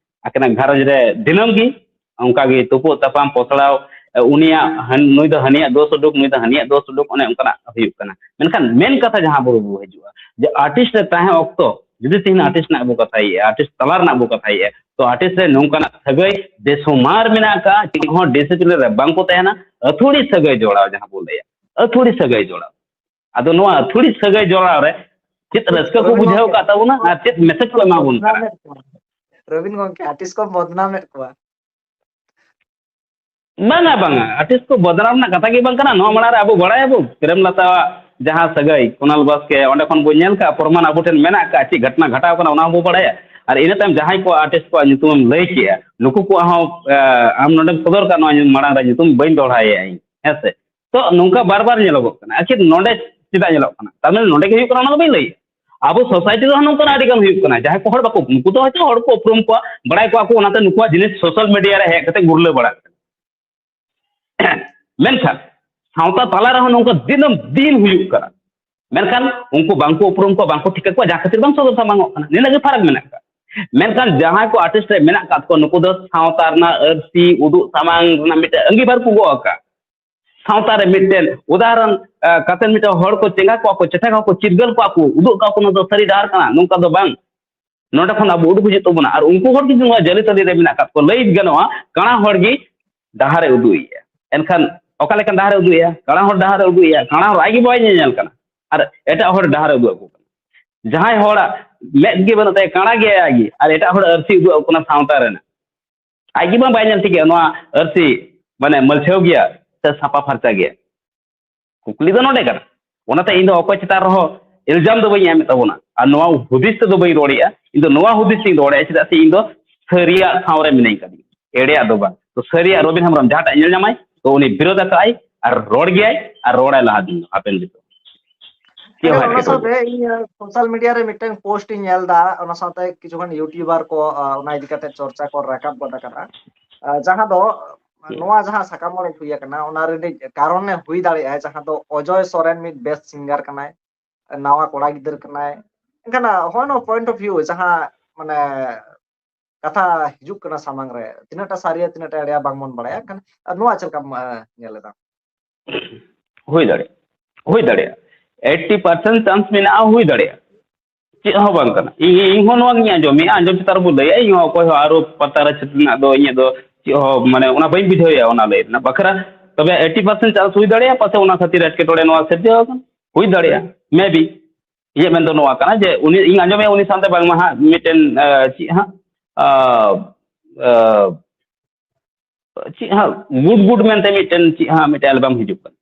ᱟᱹᱠᱤᱱᱟᱜ ᱜᱷᱟᱨᱚᱸᱡᱽ ᱨᱮ ᱫᱤᱱᱟᱹᱢ ᱜᱮ ᱚᱱᱠᱟ ᱜᱮ ᱛᱩᱯᱩᱜ ᱛᱟᱯᱟᱢ ᱯᱚᱥᱲᱟᱣ, ᱮ, ᱩᱱᱤᱭᱟᱜ ᱦᱟᱱ-, ᱱᱩᱭ ᱫᱚ ᱦᱟᱹᱱᱤᱭᱟᱜ ᱫᱳᱥ ᱩᱰᱩᱠ, ᱱᱩᱭ ᱫᱚ ᱦᱟᱹᱱᱤᱭᱟᱜ ᱫᱳᱥ ᱩᱰᱩᱠ, ᱚᱱᱮ ᱚᱱᱠᱟᱱᱟᱜ ᱦᱩᱭᱩᱜ ᱠᱟᱱᱟ᱾ ᱢᱮᱱᱠᱷᱟᱱ ᱢᱮᱱ ᱠᱟᱛᱷᱟ ᱡᱟᱦᱟᱸ ᱵᱚ, ᱵᱚ ᱦᱤᱡᱩᱜᱼᱟ ᱡᱮ ᱟᱨᱴᱤᱥᱴ ᱨᱮ ᱛᱟᱦᱮᱸ ᱚᱠᱛᱚ ᱡᱩᱫᱤ ᱛᱮᱦᱮᱧ ᱟᱨᱴᱤᱥᱴ ᱨᱮᱱᱟᱜ ᱵᱚ ᱠᱟᱛᱷᱟᱭᱮᱫᱼᱟ, ᱟᱨᱴᱤᱥᱴ ᱛᱟᱞᱟ ᱨᱮᱱᱟᱜ ᱵᱚ ᱠᱟᱛᱷᱟᱭᱮᱫᱼᱟ, ᱛᱚ ᱟᱨᱴᱤᱥᱴ ᱨᱮ ᱱᱚᱝᱠᱟᱱᱟᱜ ᱥᱟᱹᱜᱟᱹᱭ ᱵᱮᱥᱩᱢᱟᱨ ᱢᱮᱱᱟᱜ ᱟᱠᱟᱫᱼᱟ, ᱪᱮᱫ ᱦᱚᱸ ᱰᱤᱥᱤᱯᱞᱤᱱ ᱨᱮ ᱵᱟᱝ ᱠᱚ ᱛᱟᱦᱮᱱᱟ᱾ ᱟᱹᱛᱷᱩᱲᱤ ᱥᱟᱹᱜᱟᱹᱭ ᱡᱚᱲᱟᱣ ᱡᱟᱦᱟᱸ ᱵᱚ ᱞᱟᱹᱭᱟ, ᱟᱹᱛᱷᱩᱲᱤ ᱥᱟᱹᱜᱟᱹᱭ ᱡᱚᱲᱟᱣ᱾ ᱟᱫᱚ ᱱᱚᱣᱟ ᱟᱹᱛᱷᱩᱲᱤ ᱥᱟᱹᱜᱟᱹᱭ ᱡᱚᱲᱟᱣ ᱨᱮ ᱪᱮᱫ ᱨᱟᱹᱥᱠᱟᱹ ᱠᱚ ᱨᱚᱵᱤᱱ ᱵᱩᱡᱷᱟᱹᱣ ᱜᱚᱢᱠᱮ, ᱟᱠᱟᱫ ᱛᱟᱵᱚᱱᱟ ᱟᱨ ᱪᱮᱫ ᱢᱮᱥᱮᱡᱽ ᱠᱚ ᱮᱢᱟ ᱵᱚᱱ ᱠᱟᱱᱟ? ᱵᱚᱫᱱᱟᱢᱮᱫ ᱠᱚᱣᱟ᱾ ᱨᱚᱵᱤᱱ ᱜᱚᱢᱠᱮ, ᱟᱨᱴᱤᱥᱴ ᱠᱚ ᱵᱚᱫᱱᱟᱢᱮᱫ ᱠᱚᱣᱟ᱾ ᱵᱟᱝᱟ, ᱵᱟᱝᱟ, ᱟᱨᱴᱤᱥᱴ ᱠᱚ ᱵᱚᱫᱱᱟᱢ ᱨᱮᱱᱟᱜ ᱠᱟᱛᱷᱟ ᱜᱮ ᱵᱟᱝ ᱠᱟᱱᱟ᱾ ᱱᱚᱣᱟ ᱢᱟᱲᱟᱝ ᱨᱮ ᱟᱵᱚ ᱵᱟᱲᱟᱭᱟᱵᱚ ᱯᱨᱮᱢᱞᱟᱛᱟᱣᱟᱜ ᱡᱟᱦᱟᱸ ᱥᱟᱹᱜᱟᱹᱭ ᱠᱩᱱᱟᱞ ᱵᱟᱥᱠᱮ, ᱚᱸᱰᱮ ᱠᱷᱚᱱ ᱵᱚᱱ ᱧᱮᱞ ᱠᱟᱜᱼᱟ, ᱯᱨᱚᱢᱟᱱ ᱟᱵᱚ ᱴᱷᱮᱱ ᱢᱮᱱᱟᱜ ᱠᱟᱜᱼᱟ, ᱪᱮᱫ ᱜᱷᱚᱴᱚᱱᱟ ᱜᱷᱚᱴᱟᱣ ᱠᱟᱱᱟ ᱚᱱᱟ ᱦᱚᱸᱵᱚ ᱵᱟᱲᱟᱭᱟ᱾ ᱟᱨ ᱤᱱᱟᱹ ᱛᱟᱭᱚᱢ ᱡᱟᱦᱟᱸᱭ ᱠᱚ ᱟᱨᱴᱤᱥᱴ ᱠᱚᱣᱟᱜ ᱧᱩᱛᱩᱢ ᱮᱢ ᱞᱟᱹᱭ ᱠᱮᱜᱼᱟ, ᱱᱩᱠᱩ ᱠᱚᱣᱟᱜ ᱦᱚᱸ ᱟᱢ ᱱᱚᱰᱮᱢ ᱥᱚᱫᱚᱨ ᱠᱟᱜ ᱱᱚᱣᱟ ᱢᱟᱲᱟᱝ ᱨᱮ ᱧᱩᱛᱩᱢ ᱵᱟᱹᱧ ᱫᱚᱦᱲᱟᱭᱮᱜᱼᱟ ᱤᱧ, ᱦᱮᱸ ᱥᱮ? ᱛᱚ ᱱᱚᱝᱠᱟ ᱵᱟᱨ ᱵᱟᱨ ᱧᱮᱞᱚᱜᱚᱜ ᱠᱟᱱᱟ᱾ ᱟᱪᱪᱷᱟ, ᱱᱚᱰᱮ ᱪᱮᱫᱟᱜ ᱧᱮᱞᱚᱜ ᱠᱟᱱᱟ? ᱛᱟᱨ ᱢᱟᱱᱮ ᱱᱚᱰᱮ ᱜᱮ ᱦᱩᱭᱩᱜ ᱠᱟᱱᱟ, ᱚᱱᱟ ᱫᱚ ᱵᱟᱹᱧ ᱞᱟᱹᱭᱮᱜᱼᱟ᱾ ᱟᱵᱚ ᱥᱳᱥᱟᱭᱴᱤ ᱨᱮᱦᱚᱸ ᱱᱚᱝᱠᱟᱱᱟᱜ ᱟᱹᱰᱤ ᱜᱟᱱ ᱦᱩᱭᱩᱜ ᱠᱟᱱᱟ, ᱡᱟᱦᱟᱸᱭ ᱠᱚ ᱦᱚᱲ ᱵᱟᱠᱚ, ᱩᱱᱠᱩ ᱫᱚ ᱦᱚᱭᱛᱳ ᱦᱚᱲ ᱠᱚ ᱩᱯᱨᱩᱢ ᱠᱚᱣᱟ, ᱵᱟᱲᱟᱭ ᱠᱚᱣᱟ ᱠᱚ, ᱚᱱᱟᱛᱮ ᱱᱩᱠᱩᱣᱟᱜ ᱡᱤᱱᱤᱥ ᱥᱳᱥᱟᱞ ᱢᱤᱰᱤᱭᱟ ᱨᱮ ᱦᱮᱡ ᱠᱟᱛᱮ ᱜᱩᱨᱞᱟᱹ ᱵᱟᱲᱟᱜ ᱠᱟᱱᱟ᱾ ᱢᱮᱱᱠᱷᱟᱱ ᱥᱟᱶᱛᱟ ᱛᱟᱞᱟ ᱨᱮᱦᱚᱸ ᱱᱚᱝᱠᱟ ᱫᱤᱱᱟᱹᱢ ᱫᱤᱱ ᱦᱩᱭᱩᱜ ᱠᱟᱱᱟ, ᱢᱮᱱᱠᱷᱟᱱ ᱩᱱᱠᱩ ᱵᱟᱝᱠᱚ ᱩᱯᱨᱩᱢ ᱠᱚᱣᱟ, ᱵᱟᱝᱠᱚ ᱴᱷᱤᱠᱟ ᱠᱚᱣᱟ, ᱡᱟᱦᱟᱸ ᱠᱷᱟᱹᱛᱤᱨ ᱵᱟᱝ ᱥᱚᱫᱚᱨ ᱥᱟᱢᱟᱝᱚᱜ ᱠᱟᱱᱟ᱾ ᱱᱤᱱᱟᱹᱜ ᱜᱮ ᱯᱷᱟᱨᱟᱠ ᱢᱮᱱᱟᱜ ᱟᱠᱟᱫ᱾ ᱢᱮᱱᱠᱷᱟᱱ ᱡᱟᱦᱟᱸᱭ ᱠᱚ ᱟᱨᱴᱤᱥᱴ ᱨᱮ ᱢᱮᱱᱟᱜ ᱟᱠᱟᱫ ᱠᱚᱣᱟ, ᱱᱩᱠᱩ ᱫᱚ ᱥᱟᱶᱛᱟ ᱨᱮᱱᱟᱜ ᱟᱹᱨᱥᱤ ᱩᱫᱩᱜ ᱥᱟᱢᱟᱝ ᱨᱮᱱᱟᱜ ᱢᱤᱫᱴᱮᱱ ᱟᱹᱜᱤᱵᱷᱟᱨ ᱠᱚ ᱜᱚᱜ ᱟᱠᱟᱫ᱾ ᱥᱟᱶᱛᱟ ᱨᱮ ᱢᱤᱫᱴᱮᱱ ᱩᱫᱟᱦᱚᱨᱚᱱ ᱠᱟᱛᱮ ᱢᱤᱫᱴᱮᱱ ᱦᱚᱲ ᱠᱚ ᱪᱮᱸᱜᱷᱟ ᱠᱚᱣᱟ ᱠᱚ, ᱪᱮᱴᱷᱟ ᱠᱚᱣᱟ ᱠᱚ, ᱪᱤᱨᱜᱟᱹᱞ ᱠᱚᱣᱟ ᱠᱚ, ᱩᱫᱩᱜ ᱠᱚᱣᱟ ᱠᱚ, ᱱᱚᱣᱟ ᱫᱚ ᱥᱟᱹᱨᱤ ᱰᱟᱦᱟᱨ ᱠᱟᱱᱟ, ᱱᱚᱝᱠᱟ ᱫᱚ ᱵᱟᱝ᱾ ᱱᱚᱰᱮ ᱠᱷᱚᱱ ᱟᱵᱚ ᱩᱰᱩᱠ ᱦᱤᱡᱩᱜ ᱛᱟᱵᱚᱱᱟ᱾ ᱟᱨ ᱩᱱᱠᱩ ᱦᱚᱲ ᱡᱩᱫᱤ ᱱᱚᱣᱟ ᱡᱟᱹᱞᱤ ᱛᱟᱹᱞᱤ ᱨᱮ ᱢᱮᱱᱟᱜ ᱟᱠᱟᱫ ᱠᱚᱣᱟ, ᱞᱟᱹᱭ ᱜᱟᱱᱚᱜᱼᱟ, ᱠᱟᱬᱟ ᱦᱚᱲ ᱜᱮ ᱰᱟᱦᱟᱨᱮ ᱩᱫᱩᱜ ᱮᱭᱟ᱾ ᱮᱱᱠᱷᱟᱱ ᱚᱠᱟ ᱞᱮᱠᱟᱱ ᱰᱟᱦᱟᱨᱮ ᱩᱫᱩᱜ ᱮᱭᱟ? ᱠᱟᱬᱟ ᱦᱚᱲ ᱰᱟᱦᱟᱨᱮ ᱩᱫᱩᱜ ᱮᱭᱟ, ᱠᱟᱬᱟ ᱦᱚᱲ ᱟᱡ ᱜᱮ ᱵᱟᱭ ᱧᱮᱧᱮᱞ ᱠᱟᱱᱟ, ᱟᱨ ᱮᱴᱟᱜ ᱦᱚᱲ ᱰᱟᱦᱟᱨᱮ ᱩᱫᱩᱜ ᱟᱠᱚ ᱠᱟᱱᱟ᱾ ᱡᱟᱦᱟᱸᱭ ᱦᱚᱲᱟᱜ ᱢᱮᱫ ᱜᱮ ᱵᱟᱹᱱᱩᱜ ᱛᱟᱭᱟ, ᱠᱟᱬᱟ ᱜᱮᱭᱟᱭ ᱟᱡ ᱜᱮ, ᱟᱨ ᱮᱴᱟᱜ ᱦᱚᱲ ᱟᱹᱨᱥᱤ ᱩᱫᱩᱜ ᱟᱠᱚ ᱠᱟᱱᱟ ᱥᱟᱶᱛᱟ ᱨᱮᱱᱟᱜ, ᱟᱡ ᱜᱮ ᱵᱟᱝ ᱵᱟᱭ ᱧᱮᱞ ᱴᱷᱤᱠᱮᱜᱼᱟ ᱱᱚᱣᱟ ᱟᱹᱨᱥᱤ ᱢᱟᱱᱮ ᱢᱟᱹᱞᱪᱷᱟᱹᱣ ᱜᱮᱭᱟ ᱥᱮ ᱥᱟᱯᱷᱟ ᱯᱷᱟᱨᱪᱟ ᱜᱮᱭᱟ᱾ ᱠᱩᱠᱞᱤ ᱫᱚ ᱱᱚᱰᱮ ᱠᱟᱱᱟ᱾ ᱚᱱᱟᱛᱮ ᱤᱧ ᱫᱚ ᱚᱠᱚᱭ ᱪᱮᱛᱟᱱ ᱨᱮᱦᱚᱸ ᱤᱞᱡᱟᱢ ᱫᱚ ᱵᱟᱹᱧ ᱮᱢᱮᱫ ᱛᱟᱵᱚᱱᱟ, ᱟᱨ ᱱᱚᱣᱟ ᱦᱩᱫᱤᱥ ᱛᱮᱫᱚ ᱵᱟᱹᱧ ᱨᱚᱲᱮᱫᱼᱟ᱾ ᱤᱧ ᱫᱚ ᱱᱚᱣᱟ ᱦᱩᱫᱤᱥ ᱛᱤᱧ ᱨᱚᱲᱮᱫᱼᱟ, ᱪᱮᱫᱟᱜ ᱥᱮ ᱤᱧ ᱫᱚ ᱥᱟᱹᱨᱤᱭᱟᱜ ᱴᱷᱟᱶ ᱨᱮ ᱢᱤᱱᱟᱹᱧ ᱠᱟᱫᱤᱧᱟ, ᱮᱲᱮᱭᱟᱜ ᱫᱚ ᱵᱟᱝ᱾ ᱛᱚ ᱥᱟᱹᱨᱤᱭᱟᱜ ᱨᱚᱵᱤᱱ ᱦᱮᱢᱵᱨᱚᱢ ᱡᱟᱦᱟᱸᱴᱟᱜ ᱧᱮᱞ ᱧᱟᱢᱟᱭ, ᱛᱚ ᱩᱱᱤ ᱵᱤᱨᱳᱫ ᱟᱠᱟᱜᱼᱟᱭ ᱟᱨ ᱨᱚᱲ ᱜᱮᱭᱟᱭ ᱟᱨ ᱨᱚᱲᱟᱭ ᱞᱟᱦᱟ ᱫᱤᱱ ᱫᱚ ᱦᱟᱯᱮᱱ ᱫᱤᱱ ᱫᱚ᱾ ᱪᱮᱫ ᱦᱚᱸ ᱚᱱᱟ ᱮᱴᱠᱮᱴᱚᱬᱮ ᱥᱟᱶᱛᱮ ᱤᱧ ᱥᱳᱥᱟᱞ ᱢᱤᱰᱤᱭᱟ ᱨᱮ ᱢᱤᱫᱴᱟᱝ ᱯᱳᱥᱴ ᱤᱧ ᱧᱮᱞ ᱮᱫᱟ, ᱚᱱᱟ ᱥᱟᱶᱛᱮ ᱠᱤᱪᱷᱩ ᱜᱟᱱ ᱭᱩᱴᱩᱵᱟᱨ ᱠᱚ ᱟᱸ, ᱚᱱᱟ ᱤᱫᱤ ᱠᱟᱛᱮ ᱪᱚᱨᱪᱟ ᱠᱚ ᱨᱟᱠᱟᱵ ᱜᱚᱫ ᱟᱠᱟᱫᱟ᱾ ᱟᱸ, ᱡᱟᱦᱟᱸ ᱫᱚ ᱱᱚᱣᱟ ᱡᱟᱦᱟᱸ ᱥᱟᱠᱟᱢ ᱚᱲᱮᱡ ᱦᱩᱭ ᱟᱠᱟᱱᱟ, ᱚᱱᱟ ᱨᱤᱱᱤᱡ ᱠᱟᱨᱚᱱᱮ ᱦᱩᱭ ᱫᱟᱲᱮᱭᱟᱜᱼᱟ, ᱡᱟᱦᱟᱸ ᱫᱚ ᱚᱡᱚᱭ ᱥᱚᱨᱮᱱ ᱢᱤᱫ ᱵᱮᱥ ᱥᱤᱝᱜᱟᱨ ᱠᱟᱱᱟᱭ, ᱱᱟᱣᱟ ᱠᱚᱲᱟ ᱜᱤᱫᱟᱹᱨ ᱠᱟᱱᱟᱭ᱾ ᱮᱱᱠᱷᱟᱱ ᱦᱚᱸᱜᱼᱚ ᱱᱚᱣᱟ ᱯᱚᱭᱮᱱᱴ ᱚᱯᱷ ᱵᱷᱤᱭᱩ ᱡᱟᱦᱟᱸ ᱢᱟᱱᱮ ᱠᱟᱛᱷᱟ ᱦᱤᱡᱩᱜ ᱠᱟᱱᱟ ᱥᱟᱢᱟᱝ ᱨᱮ, ᱛᱤᱱᱟᱹᱜ ᱴᱟ ᱥᱟᱹᱨᱤᱭᱟ, ᱛᱤᱱᱟᱹᱜ ᱴᱟ ᱮᱲᱮᱭᱟ ᱵᱟᱝ ᱵᱚᱱ ᱵᱟᱲᱟᱭᱟ᱾ ᱮᱱᱠᱷᱟᱱ ᱱᱚᱣᱟ ᱪᱮᱫ ᱞᱮᱠᱟᱢ ᱟᱸ, ᱧᱮᱞ ᱮᱫᱟ? ᱦᱩᱭ ᱫᱟᱲᱮᱭᱟᱜᱼᱟ, ᱦᱩᱭ ᱫᱟᱲᱮᱭᱟᱜᱼᱟ᱾ ᱮᱭᱤᱴᱴᱤ ᱯᱟᱨᱥᱮᱱᱴ ᱪᱟᱱᱥ ᱢᱮᱱᱟᱜᱼᱟ, ᱦᱩᱭ ᱫᱟᱲᱮᱭᱟᱜᱼᱟ᱾ ᱪᱮᱫ ᱦᱚᱸ ᱵᱟᱝ ᱠᱟᱱᱟ᱾ ᱤᱧ, ᱤᱧ ᱦᱚᱸ ᱱᱚᱣᱟ ᱜᱤᱧ ᱟᱸᱡᱚᱢᱮᱜᱼᱟ, ᱟᱸᱡᱚᱢ ᱪᱮᱛᱟᱱ ᱨᱮᱵᱚ ᱞᱟᱹᱭᱟ᱾ ᱤᱧ ᱦᱚᱸ ᱚᱠᱚᱭ ᱦᱚᱸ ᱟᱨᱚ ᱯᱟᱛᱟ ᱨᱮ ᱪᱷᱟᱹᱛᱤᱠ ᱨᱮᱱᱟᱜ ᱫᱚ ᱤᱧᱟᱹᱜ ᱫᱚ ᱪᱮᱫ ᱦᱚᱸ ᱢᱟᱱᱮ ᱚᱱᱟ ᱵᱟᱹᱧ ᱵᱩᱡᱷᱟᱹᱣᱮᱜᱼᱟ ᱚᱱᱟ ᱞᱟᱹᱭ ᱨᱮᱱᱟᱜ ᱵᱟᱠᱷᱨᱟ᱾ ᱛᱚᱵᱮ ᱮᱭᱤᱴᱴᱤ ᱯᱟᱨᱥᱮᱱᱴ ᱪᱟᱱᱥ ᱦᱩᱭ ᱫᱟᱲᱮᱭᱟᱜᱼᱟ ᱯᱟᱥᱮ ᱚᱱᱟ ᱠᱷᱟᱹᱛᱤᱨ ᱮᱴᱠᱮᱴᱚᱬᱮ ᱱᱚᱣᱟ ᱥᱤᱨᱡᱟᱹᱣ ᱟᱠᱟᱱᱟ, ᱦᱩᱭ ᱫᱟᱲᱮᱭᱟᱜᱼᱟ, ᱢᱮ ᱵᱤ᱾ ᱤᱧᱟᱹᱜ ᱢᱮᱱ ᱫᱚ ᱱᱚᱣᱟ ᱠᱟᱱᱟ ᱡᱮ ᱩᱱᱤ, ᱤᱧ ᱟᱸᱡᱚᱢᱮᱜᱼᱟ ᱩᱱᱤ ᱥᱟᱶᱛᱮ ᱵᱟᱝᱢᱟ ᱦᱟᱸᱜ ᱢᱤᱫᱴᱮᱱ ᱟᱸ, ᱪᱮᱫ ᱦᱟᱸᱜ ᱟᱸ, ᱟᱸ, ᱪᱮᱫ ᱦᱟᱸᱜ ᱜᱩᱰ ᱜᱩᱰ ᱢᱮᱱᱛᱮ ᱢᱤᱫᱴᱮᱱ ᱪᱮᱫ ᱦᱟᱸᱜ ᱢᱤᱫᱴᱮᱱ ᱮᱞᱵᱟᱢ ᱦᱤᱡᱩᱜ ᱠᱟᱱᱟ,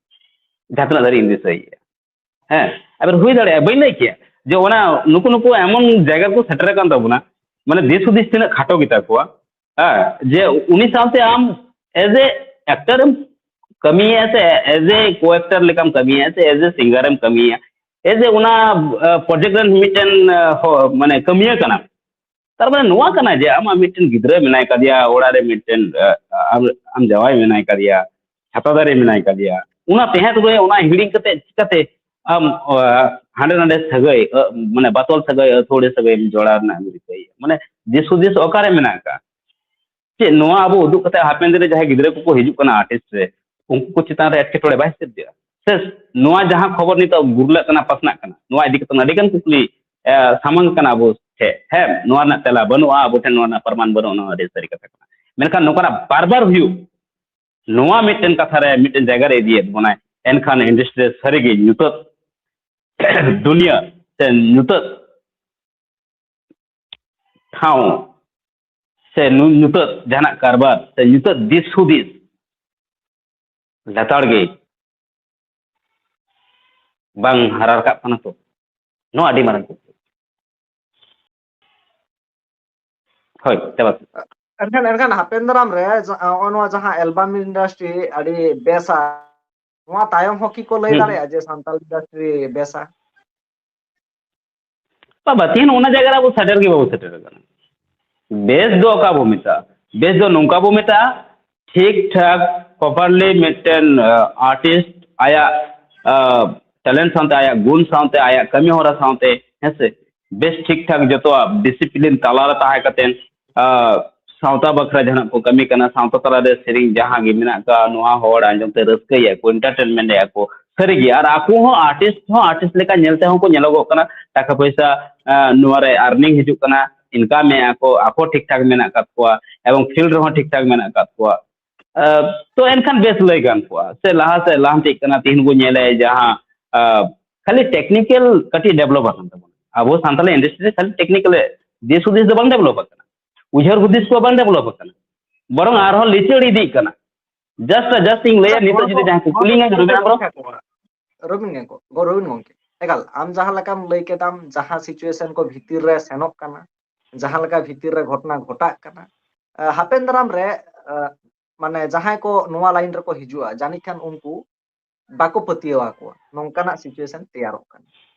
ᱡᱟᱦᱟᱸ ᱛᱤᱱᱟᱹᱜ ᱫᱷᱟᱹᱨᱤᱡ ᱤᱧ ᱫᱤᱥᱟᱹᱭᱮᱜᱼᱟ᱾ ᱦᱮᱸ, ᱮᱵᱟᱨ ᱦᱩᱭ ᱫᱟᱲᱮᱭᱟᱜᱼᱟ, ᱵᱟᱹᱧ ᱞᱟᱹᱭ ᱠᱮᱭᱟ ᱡᱮ ᱚᱱᱟ ᱱᱩᱠᱩ ᱱᱩᱠᱩ ᱮᱢᱚᱱ ᱡᱟᱭᱜᱟ ᱨᱮᱠᱚ ᱥᱮᱴᱮᱨ ᱟᱠᱟᱱ ᱛᱟᱵᱚᱱᱟ, ᱢᱟᱱᱮ ᱫᱤᱥ ᱦᱩᱫᱤᱥ ᱛᱤᱱᱟᱹᱜ ᱠᱷᱟᱴᱚ ᱜᱮᱛᱟ ᱠᱚᱣᱟ, ᱦᱮᱸ, ᱡᱮ ᱩᱱᱤ ᱥᱟᱶᱛᱮ ᱟᱢ as a actor ᱮᱢ ᱠᱟᱹᱢᱤᱭᱟ ᱥᱮ as a co-actor ᱞᱮᱠᱟᱢ ᱠᱟᱹᱢᱤᱭᱟ ᱥᱮ as a singer ᱮᱢ ᱠᱟᱹᱢᱤᱭᱟ, as a ᱚᱱᱟ ᱯᱨᱚᱡᱮᱠᱴ ᱨᱮᱱ ᱢᱤᱫᱴᱮᱱ ᱟᱸ, ᱦᱚ-, ᱢᱟᱱᱮ ᱠᱟᱹᱢᱤᱭᱟᱹ ᱠᱟᱱᱟᱢ, ᱛᱟᱨ ᱢᱟᱱᱮ ᱱᱚᱣᱟ ᱠᱟᱱᱟ ᱡᱮ ᱟᱢᱟᱜ ᱢᱤᱫᱴᱮᱱ ᱜᱤᱫᱽᱨᱟᱹ ᱢᱮᱱᱟᱭ ᱠᱟᱫᱮᱭᱟ, ᱚᱲᱟᱜ ᱨᱮ ᱢᱤᱫᱴᱮᱱ, ᱟᱸ, ᱟᱢ, ᱟᱢ ᱡᱟᱶᱟᱭ ᱢᱮᱱᱟᱭ ᱠᱟᱫᱮᱭᱟ, ᱪᱷᱟᱛᱟ ᱫᱟᱨᱮ ᱢᱮᱱᱟᱭ ᱠᱟᱫᱮᱭᱟ, ᱚᱱᱟ ᱛᱟᱦᱮᱸ ᱛᱩᱞᱩᱡ ᱚᱱᱟ ᱦᱤᱲᱤᱧ ᱠᱟᱛᱮ ᱪᱤᱠᱟᱛᱮ ᱟᱢ, ᱟᱸ, ᱦᱟᱸᱰᱮ ᱱᱟᱰᱮ ᱥᱟᱹᱜᱟᱹᱭ, ᱟᱸ, ᱢᱟᱱᱮ ᱵᱟᱛᱚᱞ ᱥᱟᱹᱜᱟᱹᱭ, ᱟᱹᱛᱷᱟᱹᱲᱤ ᱥᱟᱹᱜᱟᱹᱭ ᱮᱢ ᱡᱚᱲᱟᱣ ᱨᱮᱱᱟᱜ ᱮᱢ ᱨᱤᱠᱟᱹᱭᱮᱫᱼᱟ? ᱢᱟᱱᱮ ᱫᱤᱥ ᱦᱩᱫᱤᱥ ᱚᱠᱟᱨᱮ ᱢᱮᱱᱟᱜ ᱟᱠᱟᱫ? ᱪᱮᱫ ᱱᱚᱣᱟ ᱟᱵᱚ ᱩᱫᱩᱜ ᱠᱟᱛᱮ ᱦᱟᱯᱮᱱ ᱫᱤᱱ ᱨᱮ ᱡᱟᱦᱟᱸᱭ ᱜᱤᱫᱽᱨᱟᱹ ᱠᱚᱠᱚ ᱦᱤᱡᱩᱜ ᱠᱟᱱᱟ ᱟᱨᱴᱤᱥᱴ ᱨᱮ, ᱩᱱᱠᱩ ᱠᱚ ᱪᱮᱛᱟᱱ ᱨᱮ ᱮᱴᱠᱮᱴᱚᱬᱮ ᱵᱟᱭ ᱥᱤᱨᱡᱟᱹᱜᱼᱟ? ᱥᱮ ᱱᱚᱣᱟ ᱡᱟᱦᱟᱸ ᱠᱷᱚᱵᱚᱨ ᱱᱤᱛᱚᱜ ᱜᱩᱨᱞᱟᱹᱜ ᱠᱟᱱᱟ, ᱯᱟᱥᱱᱟᱜ ᱠᱟᱱᱟ, ᱱᱚᱣᱟ ᱤᱫᱤ ᱠᱟᱛᱮ ᱟᱹᱰᱤ ᱜᱟᱱ ᱠᱩᱠᱞᱤ, ᱮ, ᱥᱟᱢᱟᱝ ᱠᱟᱱᱟ ᱟᱵᱚ ᱴᱷᱮᱱ, ᱦᱮᱸ, ᱱᱚᱣᱟ ᱨᱮᱱᱟᱜ ᱛᱮᱞᱟ ᱵᱟᱹᱱᱩᱜᱼᱟ, ᱟᱵᱚ ᱴᱷᱮᱱ ᱱᱚᱣᱟ ᱨᱮᱱᱟᱜ ᱯᱨᱚᱢᱟᱱ ᱵᱟᱹᱱᱩᱜᱼᱟ, ᱱᱚᱣᱟ ᱟᱹᱰᱤ ᱥᱟᱹᱨᱤ ᱠᱟᱛᱷᱟ ᱠᱟᱱᱟ᱾ ᱢᱮᱱᱠᱷᱟᱱ ᱱᱚᱝᱠᱟᱱᱟᱜ ᱵᱟᱨ ᱵᱟᱨ ᱦᱩᱭᱩᱜ, ᱱᱚᱣᱟ ᱢᱤᱫᱴᱮᱱ ᱠᱟᱛᱷᱟ ᱨᱮ ᱢᱤᱫᱴᱮᱱ ᱡᱟᱭᱜᱟ ᱨᱮ ᱤᱫᱤᱭᱮᱫ ᱵᱚᱱᱟᱭ, ᱮᱱᱠᱷᱟᱱ ᱤᱱᱰᱟᱥᱴᱨᱤ ᱨᱮ ᱥᱟᱹᱨᱤᱜᱮ ᱧᱩᱛᱟᱹᱛ ᱫᱩᱱᱤᱭᱟᱹ ᱥᱮ ᱧᱩᱛᱟᱹᱛ ᱴᱷᱟᱶ ᱥᱮ ᱱᱩ-, ᱧᱩᱛᱟᱹᱛ ᱡᱟᱦᱟᱱᱟᱜ ᱠᱟᱨᱵᱟᱨ ᱥᱮ ᱧᱩᱛᱟᱹᱛ ᱫᱤᱥ ᱦᱩᱫᱤᱥ ᱞᱮᱛᱟᱲ ᱜᱮ ᱵᱟᱝ ᱦᱟᱨᱟ ᱨᱟᱠᱟᱵ ᱠᱟᱱᱟ ᱛᱚ? ᱱᱚᱣᱟ ᱟᱹᱰᱤ ᱢᱟᱨᱟᱝ ᱠᱩᱠᱞᱤ᱾ ᱦᱳᱭ, ᱛᱮᱞᱟ᱾ ᱮᱱᱠᱷᱟᱱ, ᱮᱱᱠᱷᱟᱱ ᱦᱟᱯᱮᱱ ᱫᱟᱨᱟᱢ ᱨᱮ ᱡᱟ-, ᱱᱚᱜᱼᱚ ᱱᱚᱣᱟ ᱡᱟᱦᱟᱸ ᱮᱞᱵᱟᱢ ᱤᱱᱰᱟᱥᱴᱨᱤ ᱟᱹᱰᱤ ᱵᱮᱥᱟ, ᱱᱚᱣᱟ ᱛᱟᱭᱚᱢ ᱦᱚᱸ ᱠᱤ ᱠᱚ ᱞᱟᱹᱭ ᱦᱩᱸ᱾ ᱫᱟᱲᱮᱭᱟᱜᱼᱟ ᱡᱮ ᱥᱟᱱᱛᱟᱲ ᱤᱱᱰᱟᱥᱴᱨᱤ ᱵᱮᱥᱟ? ᱵᱟᱵᱟ, ᱛᱤᱦᱤᱧ ᱚᱱᱟ ᱡᱟᱭᱜᱟ ᱨᱮ ᱟᱵᱚ ᱥᱮᱴᱮᱨ ᱜᱮ ᱵᱟᱵᱚ ᱥᱮᱴᱮᱨ ᱟᱠᱟᱱᱟ᱾ ᱵᱮᱥ ᱫᱚ ᱚᱠᱟ ᱵᱚ ᱢᱮᱛᱟᱜᱼᱟ? ᱵᱮᱥ ᱫᱚ ᱱᱚᱝᱠᱟ ᱵᱚ ᱢᱮᱛᱟᱜᱼᱟ, ᱴᱷᱤᱠ ᱴᱷᱟᱠ, ᱯᱨᱚᱯᱟᱨᱞᱤ ᱢᱤᱫᱴᱮᱱ, ᱟᱸ, ᱟᱨᱴᱤᱥᱴ ᱟᱭᱟᱜ, ᱟᱸ, ᱴᱮᱞᱮᱱᱴ ᱥᱟᱶᱛᱮ, ᱟᱭᱟᱜ ᱜᱩᱱ ᱥᱟᱶᱛᱮ, ᱟᱭᱟᱜ ᱠᱟᱹᱢᱤ ᱦᱚᱨᱟ ᱥᱟᱶᱛᱮ, ᱦᱮᱸ ᱥᱮ, ᱵᱮᱥ ᱴᱷᱤᱠ ᱴᱷᱟᱠ ᱡᱚᱛᱚᱣᱟᱜ ᱰᱤᱥᱤᱯᱞᱤᱱ ᱛᱟᱞᱟᱨᱮ ᱛᱟᱦᱮᱸ ᱠᱟᱛᱮ, ᱟᱸ, ᱥᱟᱶᱛᱟ ᱵᱟᱠᱷᱨᱟ ᱡᱟᱦᱟᱱᱟᱜ ᱠᱚ ᱠᱟᱹᱢᱤ ᱠᱟᱱᱟ, ᱥᱟᱶᱛᱟ ᱛᱟᱞᱟᱨᱮ ᱥᱮᱨᱮᱧ ᱡᱟᱦᱟᱸ ᱜᱮ ᱢᱮᱱᱟᱜ ᱟᱠᱟᱫ, ᱱᱚᱣᱟ ᱦᱚᱲ ᱟᱸᱡᱚᱢ ᱛᱮ ᱨᱟᱹᱥᱠᱟᱹᱭᱮᱫᱼᱟ ᱠᱚ, ᱮᱱᱴᱟᱨᱴᱮᱱᱢᱮᱱᱴ ᱮᱫᱼᱟ ᱠᱚ, ᱥᱟᱹᱨᱤᱜᱮ᱾ ᱟᱨ ᱟᱠᱚ ᱦᱚᱸ ᱟᱨᱴᱤᱥᱴ ᱦᱚᱸ ᱟᱨᱴᱤᱥᱴ ᱞᱮᱠᱟ ᱧᱮᱞ ᱛᱮᱦᱚᱸ ᱠᱚ ᱧᱮᱞᱚᱜᱚᱜ ᱠᱟᱱᱟ, ᱴᱟᱠᱟ ᱯᱚᱭᱥᱟ, ᱟᱸ, ᱱᱚᱣᱟ ᱨᱮ ᱟᱨᱱᱤᱝ ᱦᱤᱡᱩᱜ ᱠᱟᱱᱟ, ᱤᱱᱠᱟᱢ ᱮᱫᱼᱟ ᱠᱚ, ᱟᱠᱚ ᱴᱷᱤᱠ ᱴᱷᱟᱠ ᱢᱮᱱᱟᱜ ᱟᱠᱟᱫ ᱠᱚᱣᱟ ᱮᱵᱚᱝ ᱯᱷᱤᱞᱰ ᱨᱮᱦᱚᱸ ᱴᱷᱤᱠ ᱴᱷᱟᱠ ᱢᱮᱱᱟᱜ ᱟᱠᱟᱫ ᱠᱚᱣᱟ᱾ ᱟᱸ, ᱛᱚ ᱮᱱᱠᱷᱟᱱ ᱵᱮᱥ ᱞᱟᱹᱭ ᱜᱟᱱ ᱠᱚᱜᱼᱟ, ᱥᱮ ᱞᱟᱦᱟ ᱥᱮᱫ ᱞᱟᱦᱟᱱᱛᱤᱜ ᱠᱟᱱᱟ᱾ ᱛᱤᱦᱤᱧ ᱵᱚᱱ ᱧᱮᱞᱮᱫ ᱡᱟᱦᱟᱸ, ᱟᱸ, ᱠᱷᱟᱹᱞᱤ ᱴᱮᱠᱱᱤᱠᱮᱞ ᱠᱟᱹᱴᱤᱡ ᱰᱮᱵᱷᱞᱚᱯ ᱟᱠᱟᱱ ᱛᱟᱵᱚᱱᱟ᱾ ᱟᱵᱚ ᱥᱟᱱᱛᱟᱲ ᱤᱱᱰᱟᱥᱴᱨᱤ ᱨᱮ ᱠᱷᱟᱹᱞᱤ ᱴᱮᱠᱱᱤᱠᱮᱞ ᱫᱤᱥ ᱦᱩᱫᱤᱥ ᱫᱚ ᱵᱟᱝ ᱰᱮᱵᱷᱞᱚᱯ ᱟᱠᱟᱱᱟ, ᱩᱭᱦᱟᱹᱨ ᱦᱩᱫᱤᱥ ᱠᱚ ᱵᱟᱝ ᱰᱮᱵᱷᱞᱚᱯ ᱟᱠᱟᱱᱟ, ᱵᱚᱨᱚᱝ ᱟᱨᱦᱚᱸ ᱞᱤᱪᱟᱹᱲ ᱤᱫᱤᱜ ᱠᱟᱱᱟ᱾ ᱡᱟᱥᱴ, ᱡᱟᱥᱴ ᱤᱧ ᱞᱟᱹᱭᱟ, ᱱᱤᱛᱚᱜ ᱡᱩᱫᱤ ᱡᱟᱦᱟᱸᱭ ᱠᱚ ᱠᱩᱞᱤᱧᱟ, ᱨᱚᱵᱤᱱᱫᱨᱚ ᱵᱟᱵᱩ, ᱨᱚᱵᱤᱱ ᱜᱚᱝᱠᱮ, ᱜᱚ-, ᱨᱚᱵᱤᱱ ᱜᱚᱝᱠᱮ, ᱮᱠᱟᱞ ᱟᱢ ᱡᱟᱦᱟᱸ ᱞᱮᱠᱟᱢ ᱞᱟᱹᱭ ᱠᱮᱫᱟᱢ, ᱡᱟᱦᱟᱸ situation ᱠᱚ ᱵᱷᱤᱛᱤᱨ ᱨᱮ ᱥᱮᱱᱚᱜ ᱠᱟᱱᱟ, ᱡᱟᱦᱟᱸ ᱞᱮᱠᱟ ᱵᱷᱤᱛᱤᱨ ᱨᱮ ᱜᱷᱚᱴᱚᱱᱟ ᱜᱷᱚᱴᱟᱜ ᱠᱟᱱᱟ, ᱟ, ᱦᱟᱯᱮᱱ ᱫᱟᱨᱟᱢ ᱨᱮ, ᱟ, ᱢᱟᱱᱮ ᱡᱟᱦᱟᱸᱭ ᱠᱚ ᱱᱚᱣᱟ line ᱨᱮᱠᱚ ᱦᱤᱡᱩᱜᱼᱟ, ᱡᱟᱹᱱᱤᱡ ᱠᱷᱟᱱ ᱩᱱᱠᱩ ᱵᱟᱠᱚ ᱯᱟᱹᱛᱭᱟᱹᱣ ᱟᱠᱚᱣᱟ, ᱱᱚᱝᱠᱟᱱᱟᱜ situation ᱛᱮᱭᱟᱨᱚᱜ ᱠᱟᱱᱟ᱾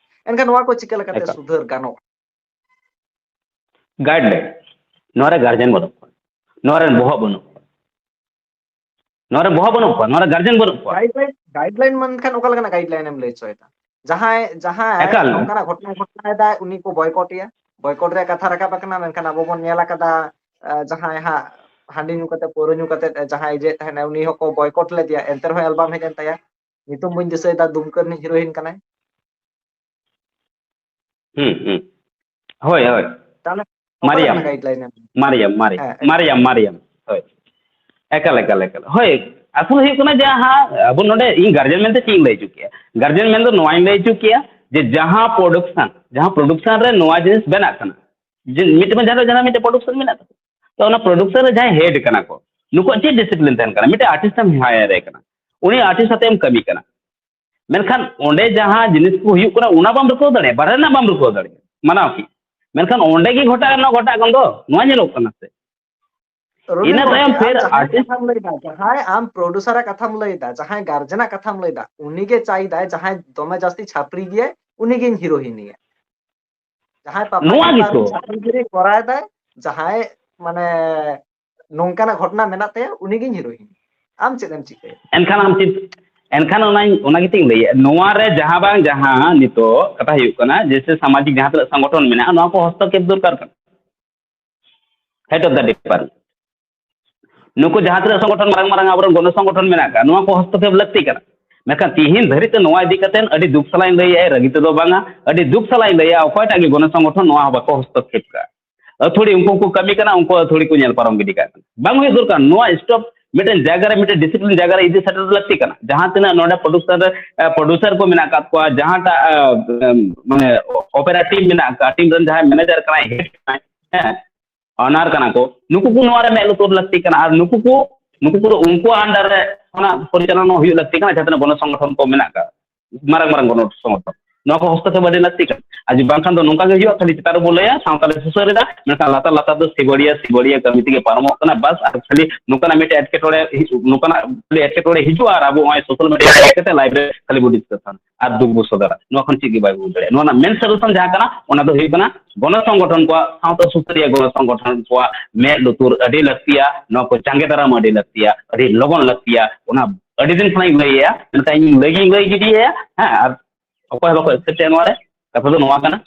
ᱮᱱᱠᱷᱟᱱ ᱱᱚᱣᱟ ᱠᱚ ᱪᱤᱠᱟᱹ ᱞᱮᱠᱟᱛᱮ ᱮᱠᱟᱞ᱾ ᱥᱩᱫᱷᱟᱹᱨ ᱜᱟᱱᱚᱜᱼᱟ? ᱜᱟᱭᱤᱰ ᱞᱟᱭᱤᱱ, ᱱᱚᱣᱟ ᱨᱮ ᱜᱟᱨᱡᱮᱱ ᱵᱟᱹᱱᱩᱜ ᱠᱚᱣᱟ, ᱱᱚᱣᱟ ᱨᱮᱱ ᱵᱚᱦᱚᱜ ᱵᱟᱹᱱᱩᱜ ᱠᱚᱣᱟ, ᱱᱚᱣᱟ ᱨᱮ ᱵᱚᱦᱚᱜ ᱵᱟᱹᱱᱩᱜ ᱠᱚᱣᱟ, ᱱᱚᱣᱟ ᱨᱮ ᱜᱟᱨᱡᱮᱱ ᱵᱟᱹᱱᱩᱜ ᱠᱚᱣᱟ᱾ ᱜᱟᱭᱤᱰ ᱞᱟᱭᱤᱱ, ᱜᱟᱭᱤᱰ ᱞᱟᱭᱤᱱ ᱢᱮᱱᱠᱷᱟᱱ ᱚᱠᱟ ᱞᱮᱠᱟᱱᱟᱜ ᱜᱟᱭᱤᱰ ᱞᱟᱭᱤᱱ ᱮᱢ ᱞᱟᱹᱭ ᱦᱚᱪᱚᱭᱮᱫᱟ? ᱡᱟᱦᱟᱸᱭ, ᱡᱟᱦᱟᱸᱭ ᱮᱠᱟᱞ᱾ ᱱᱚᱝᱠᱟᱱᱟᱜ ᱜᱷᱚᱴᱚᱱᱟ ᱜᱷᱚᱴᱟᱣᱮᱫᱟᱭ, ᱩᱱᱤ ᱠᱚ ᱵᱚᱭᱠᱚᱴ ᱮᱭᱟ᱾ ᱵᱚᱭᱠᱚᱴ ᱨᱮᱭᱟᱜ ᱠᱟᱛᱷᱟ ᱨᱟᱠᱟᱵ ᱟᱠᱟᱱᱟ, ᱢᱮᱱᱠᱷᱟᱱ ᱟᱵᱚ ᱵᱚᱱ ᱧᱮᱞ ᱟᱠᱟᱫᱟ, ᱟ, ᱡᱟᱦᱟᱸᱭ ᱦᱟᱸᱜ ᱦᱟᱺᱰᱤ ᱧᱩ ᱠᱟᱛᱮ, ᱯᱟᱹᱣᱨᱟᱹ ᱧᱩ ᱠᱟᱛᱮ, ᱟ, ᱡᱟᱦᱟᱸᱭ ᱤᱭᱟᱹᱭᱮᱫ ᱛᱟᱦᱮᱱᱟ, ᱩᱱᱤ ᱦᱚᱸᱠᱚ ᱵᱚᱭᱠᱚᱴ ᱞᱮᱫᱮᱭᱟ, ᱮᱱᱛᱮ ᱨᱮᱦᱚᱸ ᱮᱞᱵᱟᱢ ᱦᱮᱡ ᱮᱱ ᱛᱟᱭᱟ᱾ ᱧᱩᱛᱩᱢ ᱵᱟᱹᱧ ᱫᱤᱥᱟᱹᱭᱮᱫᱟ, ᱫᱩᱢᱠᱟᱹ ᱨᱤᱱᱤᱡ ᱦᱤᱨᱳᱭᱤᱱ ᱠᱟᱱᱟᱭ᱾ ᱦᱩᱸ, ᱦᱩᱸ᱾ ᱦᱳᱭ, ᱦᱳᱭ᱾ ᱛᱟᱦᱞᱮ ᱚᱠᱟ ᱢᱟᱨᱤᱭᱟᱢ᱾ ᱞᱮᱠᱟᱱᱟᱜ ᱜᱟᱭᱤᱰ ᱞᱟᱭᱤᱱ ᱮᱢ? ᱢᱟᱨᱤᱭᱟᱢ, ᱢᱟᱨᱤᱭᱟᱢ, ᱦᱮᱸ, ᱮᱠᱟᱞ᱾ ᱢᱟᱨᱤᱭᱟᱢ, ᱢᱟᱨᱤᱭᱟᱢ᱾ ᱦᱳᱭ᱾ ᱮᱠᱟᱞ, ᱮᱠᱟᱞ, ᱮᱠᱟᱞ᱾ ᱦᱳᱭ, ᱟᱥᱚᱞ ᱦᱩᱭᱩᱜ ᱠᱟᱱᱟ ᱡᱟᱦᱟᱸ ᱟᱵᱚ ᱱᱚᱰᱮ ᱤᱧ ᱜᱟᱨᱡᱮᱱ ᱢᱮᱱᱛᱮ ᱪᱮᱫ ᱤᱧ ᱞᱟᱹᱭ ᱦᱚᱪᱚ ᱠᱮᱭᱟ? ᱜᱟᱨᱡᱮᱱ ᱢᱮᱱᱫᱚ ᱱᱚᱣᱟᱧ ᱞᱟᱹᱭ ᱦᱚᱪᱚ ᱠᱮᱭᱟ ᱡᱮ ᱡᱟᱦᱟᱸ production, ᱡᱟᱦᱟᱸ production ᱨᱮ ᱱᱚᱣᱟ ᱡᱤᱱᱤᱥ ᱵᱮᱱᱟᱜ ᱠᱟᱱᱟ, ᱡᱮ ᱢᱤᱫᱴᱮᱱ ᱡᱟᱦᱟᱸ ᱨᱮ, ᱡᱟᱦᱟᱸ ᱢᱤᱫᱴᱮᱱ production ᱢᱮᱱᱟᱜ ᱛᱟᱠᱚᱣᱟ, ᱛᱚ ᱚᱱᱟ production ᱨᱮ ᱡᱟᱦᱟᱸᱭ head ᱠᱟᱱᱟ ᱠᱚ, ᱱᱩᱠᱩᱣᱟᱜ ᱪᱮᱫ discipline ᱛᱟᱦᱮᱱ ᱠᱟᱱᱟ? ᱢᱤᱫᱴᱮᱱ artist ᱮᱢ hire ᱮ ᱠᱟᱱᱟ, ᱩᱱᱤ artist ᱥᱟᱛᱮ ᱮᱢ ᱠᱟᱹᱢᱤ ᱠᱟᱱᱟ, ᱢᱮᱱᱠᱷᱟᱱ ᱚᱸᱰᱮ ᱡᱟᱦᱟᱸ ᱡᱤᱱᱤᱥ ᱠᱚ ᱦᱩᱭᱩᱜ ᱠᱟᱱᱟ ᱚᱱᱟ ᱵᱟᱢ ᱨᱩᱠᱟᱹᱣ ᱫᱟᱲᱮᱭᱟᱜᱼᱟ, ᱵᱟᱨᱦᱮ ᱨᱮᱱᱟᱜ ᱵᱟᱢ ᱨᱩᱠᱟᱹᱣ ᱫᱟᱲᱮᱭᱟᱜᱼᱟ, ᱢᱟᱱᱟᱣ ᱠᱤ? ᱢᱮᱱᱠᱷᱟᱱ ᱚᱸᱰᱮ ᱜᱮ ᱜᱷᱚᱴᱟᱜ ᱠᱟᱱᱟ, ᱜᱷᱚᱴᱟᱜ ᱠᱟᱱ ᱫᱚ ᱱᱚᱣᱟ ᱧᱮᱞᱚᱜ ᱠᱟᱱᱟ ᱥᱮ? ᱨᱚᱵᱤᱱ ᱤᱱᱟᱹ ᱜᱚᱢᱠᱮ, ᱛᱟᱭᱚᱢ ᱟᱢ ᱯᱷᱮᱨ ᱡᱟᱦᱟᱸᱭ artist ᱠᱟᱛᱷᱟᱢ ᱞᱟᱹᱭᱫᱟ, ᱡᱟᱦᱟᱸᱭ ᱟᱢ producer ᱟᱜ ᱠᱟᱛᱷᱟᱢ ᱞᱟᱹᱭᱫᱟ, ᱡᱟᱦᱟᱸᱭ ᱜᱟᱨᱡᱮᱱᱟᱜ ᱠᱟᱛᱷᱟᱢ ᱞᱟᱹᱭᱫᱟ, ᱩᱱᱤᱜᱮ ᱪᱟᱭᱫᱟᱭ ᱡᱟᱦᱟᱸᱭ ᱫᱚᱢᱮ ᱡᱟᱹᱥᱛᱤ ᱪᱷᱟᱯᱨᱤ ᱜᱮᱭᱟᱭ ᱩᱱᱤᱜᱤᱧ ᱦᱤᱨᱳᱭᱤᱱᱤᱭᱟ᱾ ᱡᱟᱦᱟᱸᱭ ᱯᱟᱯᱟ ᱱᱚᱣᱟ ᱪᱷᱟᱯᱨᱤ ᱜᱮᱛᱚ᱾ ᱪᱷᱟᱯᱨᱤᱜᱤᱨᱤ ᱠᱚᱨᱟᱣ ᱫᱟᱭ, ᱡᱟᱦᱟᱸᱭ ᱢᱟᱱᱮ ᱱᱚᱝᱠᱟᱱᱟᱜ ᱜᱷᱚᱴᱚᱱᱟ ᱢᱮᱱᱟᱜ ᱛᱟᱭᱟ, ᱩᱱᱤᱜᱤᱧ ᱦᱤᱨᱳᱭᱤᱱ᱾ ᱟᱢ ᱪᱮᱫ ᱮᱢ ᱪᱤᱠᱟᱹᱭᱟ? ᱮᱱᱠᱷᱟᱱ ᱟᱢ ᱪᱮᱫ, ᱮᱱᱠᱷᱟᱱ ᱚᱱᱟᱧ, ᱚᱱᱟ ᱜᱮᱛᱤᱧ ᱞᱟᱹᱭᱮᱫ, ᱱᱚᱣᱟ ᱨᱮ ᱡᱟᱦᱟᱸ ᱵᱟᱝ ᱡᱟᱦᱟᱸ ᱱᱤᱛᱚᱜ ᱠᱟᱛᱷᱟ ᱦᱩᱭᱩᱜ ᱠᱟᱱᱟ, ᱡᱮᱭᱥᱮ ᱥᱟᱢᱟᱡᱤᱠ ᱡᱟᱦᱟᱸ ᱛᱤᱱᱟᱹᱜ ᱥᱚᱝᱜᱚᱴᱷᱚᱱ ᱢᱮᱱᱟᱜᱼᱟ, ᱱᱚᱣᱟ ᱠᱚ ᱦᱚᱥᱛᱚᱠᱷᱮᱯ ᱫᱚᱨᱠᱟᱨ ᱠᱟᱱᱟ, head of the department᱾ ᱱᱩᱠᱩ ᱡᱟᱦᱟᱸ ᱛᱤᱱᱟᱹᱜ ᱥᱚᱝᱜᱚᱴᱷᱚᱱ, ᱢᱟᱨᱟᱝ ᱢᱟᱨᱟᱝ ᱟᱵᱚᱨᱮᱱ ᱜᱚᱱᱚ ᱥᱚᱝᱜᱚᱴᱷᱚᱱ ᱢᱮᱱᱟᱜ ᱟᱠᱟᱫ, ᱱᱚᱣᱟ ᱠᱚ ᱦᱚᱥᱛᱚᱠᱷᱮᱯ ᱞᱟᱹᱠᱛᱤ ᱠᱟᱱᱟ᱾ ᱢᱮᱱᱠᱷᱟᱱ ᱛᱤᱦᱤᱧ ᱫᱷᱟᱹᱨᱤᱡ ᱛᱮ ᱱᱚᱣᱟ ᱤᱫᱤ ᱠᱟᱛᱮ ᱟᱹᱰᱤ ᱫᱩᱠ ᱥᱟᱞᱟᱜ ᱤᱧ ᱞᱟᱹᱭᱮᱫᱼᱟ, ᱨᱟᱹᱜᱤ ᱛᱮᱫᱚ ᱵᱟᱝᱟ, ᱟᱹᱰᱤ ᱫᱩᱠ ᱥᱟᱞᱟᱜ ᱤᱧ ᱞᱟᱹᱭᱮᱫᱼᱟ, ᱚᱠᱚᱭᱴᱟᱜ ᱜᱮ ᱜᱚᱱᱚ ᱥᱚᱝᱜᱚᱴᱷᱚᱱ ᱱᱚᱣᱟ ᱦᱚᱸ ᱵᱟᱠᱚ ᱦᱚᱥᱛᱚᱠᱷᱮᱯ ᱠᱟᱜᱼᱟ᱾ ᱟᱹᱛᱷᱩᱲᱤ ᱩᱱᱠᱩ ᱠᱚ ᱠᱟᱹᱢᱤ ᱠᱟᱱᱟ, ᱩᱱᱠᱩ ᱟᱹᱛᱷᱩᱲᱤ ᱠᱚ ᱧᱮᱞ ᱯᱟᱨᱚᱢ ᱜᱤᱰᱤ ᱠᱟᱜ ᱠᱟᱱᱟ᱾ ᱵᱟᱝ ᱦᱩᱭᱩᱜ ᱫᱚᱨᱠᱟᱨ᱾ ᱱᱚᱣᱟ stop ᱢᱤᱫᱴᱮᱱ ᱡᱟᱭᱜᱟ ᱨᱮ, ᱢᱤᱫᱴᱮᱱ discipline ᱡᱟᱭᱜᱟ ᱨᱮ ᱤᱫᱤ ᱥᱮᱴᱮᱨ ᱞᱟᱹᱠᱛᱤ ᱠᱟᱱᱟ᱾ ᱡᱟᱦᱟᱸ ᱛᱤᱱᱟᱹᱜ ᱱᱚᱰᱮ producer ᱨᱮ, ᱮ, producer ᱠᱚ ᱢᱮᱱᱟᱜ ᱟᱠᱟᱫ ᱠᱚᱣᱟ, ᱡᱟᱦᱟᱸᱴᱟᱜ, ᱮ, ᱮᱢ, ᱢᱟᱱᱮ opera team ᱢᱮᱱᱟᱜ ᱟᱠᱟᱫ, team ᱨᱮᱱ ᱡᱟᱦᱟᱸᱭ manager ᱠᱟᱱᱟᱭ, head ᱠᱟᱱᱟᱭ, ᱦᱮᱸ, owner ᱠᱟᱱᱟ ᱠᱚ, ᱱᱩᱠᱩ ᱠᱚ ᱱᱚᱣᱟ ᱨᱮ ᱢᱮᱫ ᱞᱩᱛᱩᱨ ᱞᱟᱹᱠᱛᱤ ᱠᱟᱱᱟ᱾ ᱟᱨ ᱱᱩᱠᱩ ᱠᱚ, ᱱᱩᱠᱩ ᱠᱚ ᱫᱚ ᱩᱱᱠᱩᱣᱟᱜ under ᱨᱮ ᱚᱱᱟ ᱯᱚᱨᱤᱪᱟᱞᱚᱱᱟ ᱦᱩᱭᱩᱜ ᱞᱟᱹᱠᱛᱤ ᱠᱟᱱᱟ, ᱡᱟᱦᱟᱸ ᱛᱤᱱᱟᱹᱜ ᱜᱚᱱᱚ ᱥᱚᱝᱜᱚᱴᱷᱚᱱ ᱠᱚ ᱢᱮᱱᱟᱜ ᱟᱠᱟᱫ᱾ ᱢᱟᱨᱟᱝ ᱢᱟᱨᱟᱝ ᱜᱚᱱᱚ ᱥᱚᱝᱜᱚᱴᱷᱚᱱ᱾ ᱱᱚᱣᱟ ᱠᱚ ᱦᱚᱥᱛᱚᱠᱷᱮᱯ ᱟᱹᱰᱤ ᱞᱟᱹᱠᱛᱤ ᱠᱟᱱᱟ᱾ ᱟᱨ ᱡᱩᱫᱤ ᱵᱟᱝᱠᱷᱟᱱ ᱫᱚ ᱱᱚᱝᱠᱟ ᱜᱮ ᱦᱩᱭᱩᱜᱼᱟ, ᱠᱷᱟᱹᱞᱤ ᱪᱮᱛᱟᱱ ᱨᱮᱵᱚ ᱞᱟᱹᱭᱟ, ᱥᱟᱶᱛᱟ ᱞᱮ ᱥᱩᱥᱟᱹᱨ ᱮᱫᱟ, ᱢᱮᱱᱠᱷᱟᱱ ᱞᱟᱛᱟᱨ ᱞᱟᱛᱟᱨ ᱫᱚ ᱥᱤᱵᱟᱹᱲᱤᱭᱟᱹ ᱥᱤᱵᱟᱹᱲᱤᱭᱟᱹ ᱠᱟᱹᱢᱤ ᱛᱮᱜᱮ ᱯᱟᱨᱚᱢᱚᱜ ᱠᱟᱱᱟ᱾ ᱵᱟᱥ, ᱟᱨ ᱠᱷᱟᱹᱞᱤ ᱱᱚᱝᱠᱟᱱᱟᱜ ᱢᱤᱫᱴᱮᱡ ᱮᱴᱠᱮᱴᱚᱬᱮ ᱦᱤᱡᱩᱜ, ᱱᱚᱝᱠᱟᱱᱟᱜ ᱠᱷᱟᱹᱞᱤ ᱮᱴᱠᱮᱴᱚᱬᱮ ᱦᱤᱡᱩᱜᱼᱟ ᱟᱨ ᱟᱵᱚ ᱱᱚᱜᱼᱚᱭ ᱥᱳᱥᱟᱞ ᱢᱤᱰᱤᱭᱟ ᱦᱮᱡ ᱠᱟᱛᱮ ᱞᱟᱭᱤᱵᱷ ᱨᱮ ᱠᱷᱟᱹᱞᱤ ᱵᱚ ᱰᱤᱥᱠᱟᱥᱟ ᱟᱨ ᱫᱩᱠ ᱵᱚ ᱥᱚᱫᱚᱨᱟ᱾ ᱱᱚᱣᱟ ᱠᱷᱚᱱ ᱪᱮᱫ ᱜᱮ ᱵᱟᱭ ᱦᱩᱭ ᱫᱟᱲᱮᱭᱟᱜᱼᱟ᱾ ᱱᱚᱣᱟ ᱨᱮᱱᱟᱜ ᱢᱮᱱ ᱥᱚᱞᱩᱥᱚᱱ ᱡᱟᱦᱟᱸ ᱠᱟᱱᱟ, ᱚᱱᱟ ᱫᱚ ᱦᱩᱭᱩᱜ ᱠᱟᱱᱟ ᱜᱚᱱᱚ ᱥᱚᱝᱜᱚᱴᱷᱚᱱ ᱠᱚᱣᱟᱜ, ᱥᱟᱶᱛᱟ ᱥᱩᱥᱟᱹᱨᱤᱭᱟᱹ ᱜᱚᱱᱚ ᱥᱚᱝᱜᱚᱴᱷᱚᱱ ᱠᱚᱣᱟᱜ ᱢᱮᱫ ᱞᱩᱛᱩᱨ ᱟᱹᱰᱤ ᱞᱟᱹᱠᱛᱤᱭᱟ᱾ ᱱᱚᱣᱟ ᱠᱚ ᱡᱟᱸᱜᱮ ᱫᱟᱨᱟᱢ ᱟᱹᱰᱤ ᱞᱟᱹᱠᱛᱤᱭᱟ, ᱟᱹᱰᱤ ᱞᱚᱜᱚᱱ ᱞᱟᱹᱠᱛᱤᱭᱟ᱾ ᱚᱱᱟ ᱟᱹᱰᱤ ᱫᱤᱱ ᱠᱷᱚᱱᱟᱜ ᱤᱧ ᱞᱟᱹᱭᱮᱫᱼᱟ, ᱢᱮᱱᱠᱷᱟᱱ ᱤᱧ ᱞᱟᱹᱭ ᱜᱤᱧ ᱞᱟᱹᱭ ᱜᱤᱰᱤᱭᱮᱫᱼᱟ, ᱦᱮᱸ, ᱟᱨ ᱚᱠᱚᱭ ᱦᱚᱸ ᱵᱟᱠᱚ ᱮᱠᱥᱮᱯᱴ ᱮᱫ ᱱᱚᱣᱟ ᱨᱮ᱾ ᱠᱟᱛᱷᱟ ᱫᱚ ᱱᱚᱣᱟ ᱠᱟᱱᱟ᱾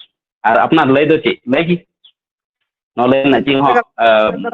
ᱟᱨ ᱟᱯᱱᱟᱨ ᱞᱟᱹᱭ ᱫᱚ ᱪᱮᱫ? ᱞᱟᱹᱭ ᱜᱮ, ᱱᱚᱣᱟ ᱞᱟᱹᱭ ᱨᱮᱱᱟᱜ ᱪᱮᱫ ᱦᱚᱸ, ᱟᱸ,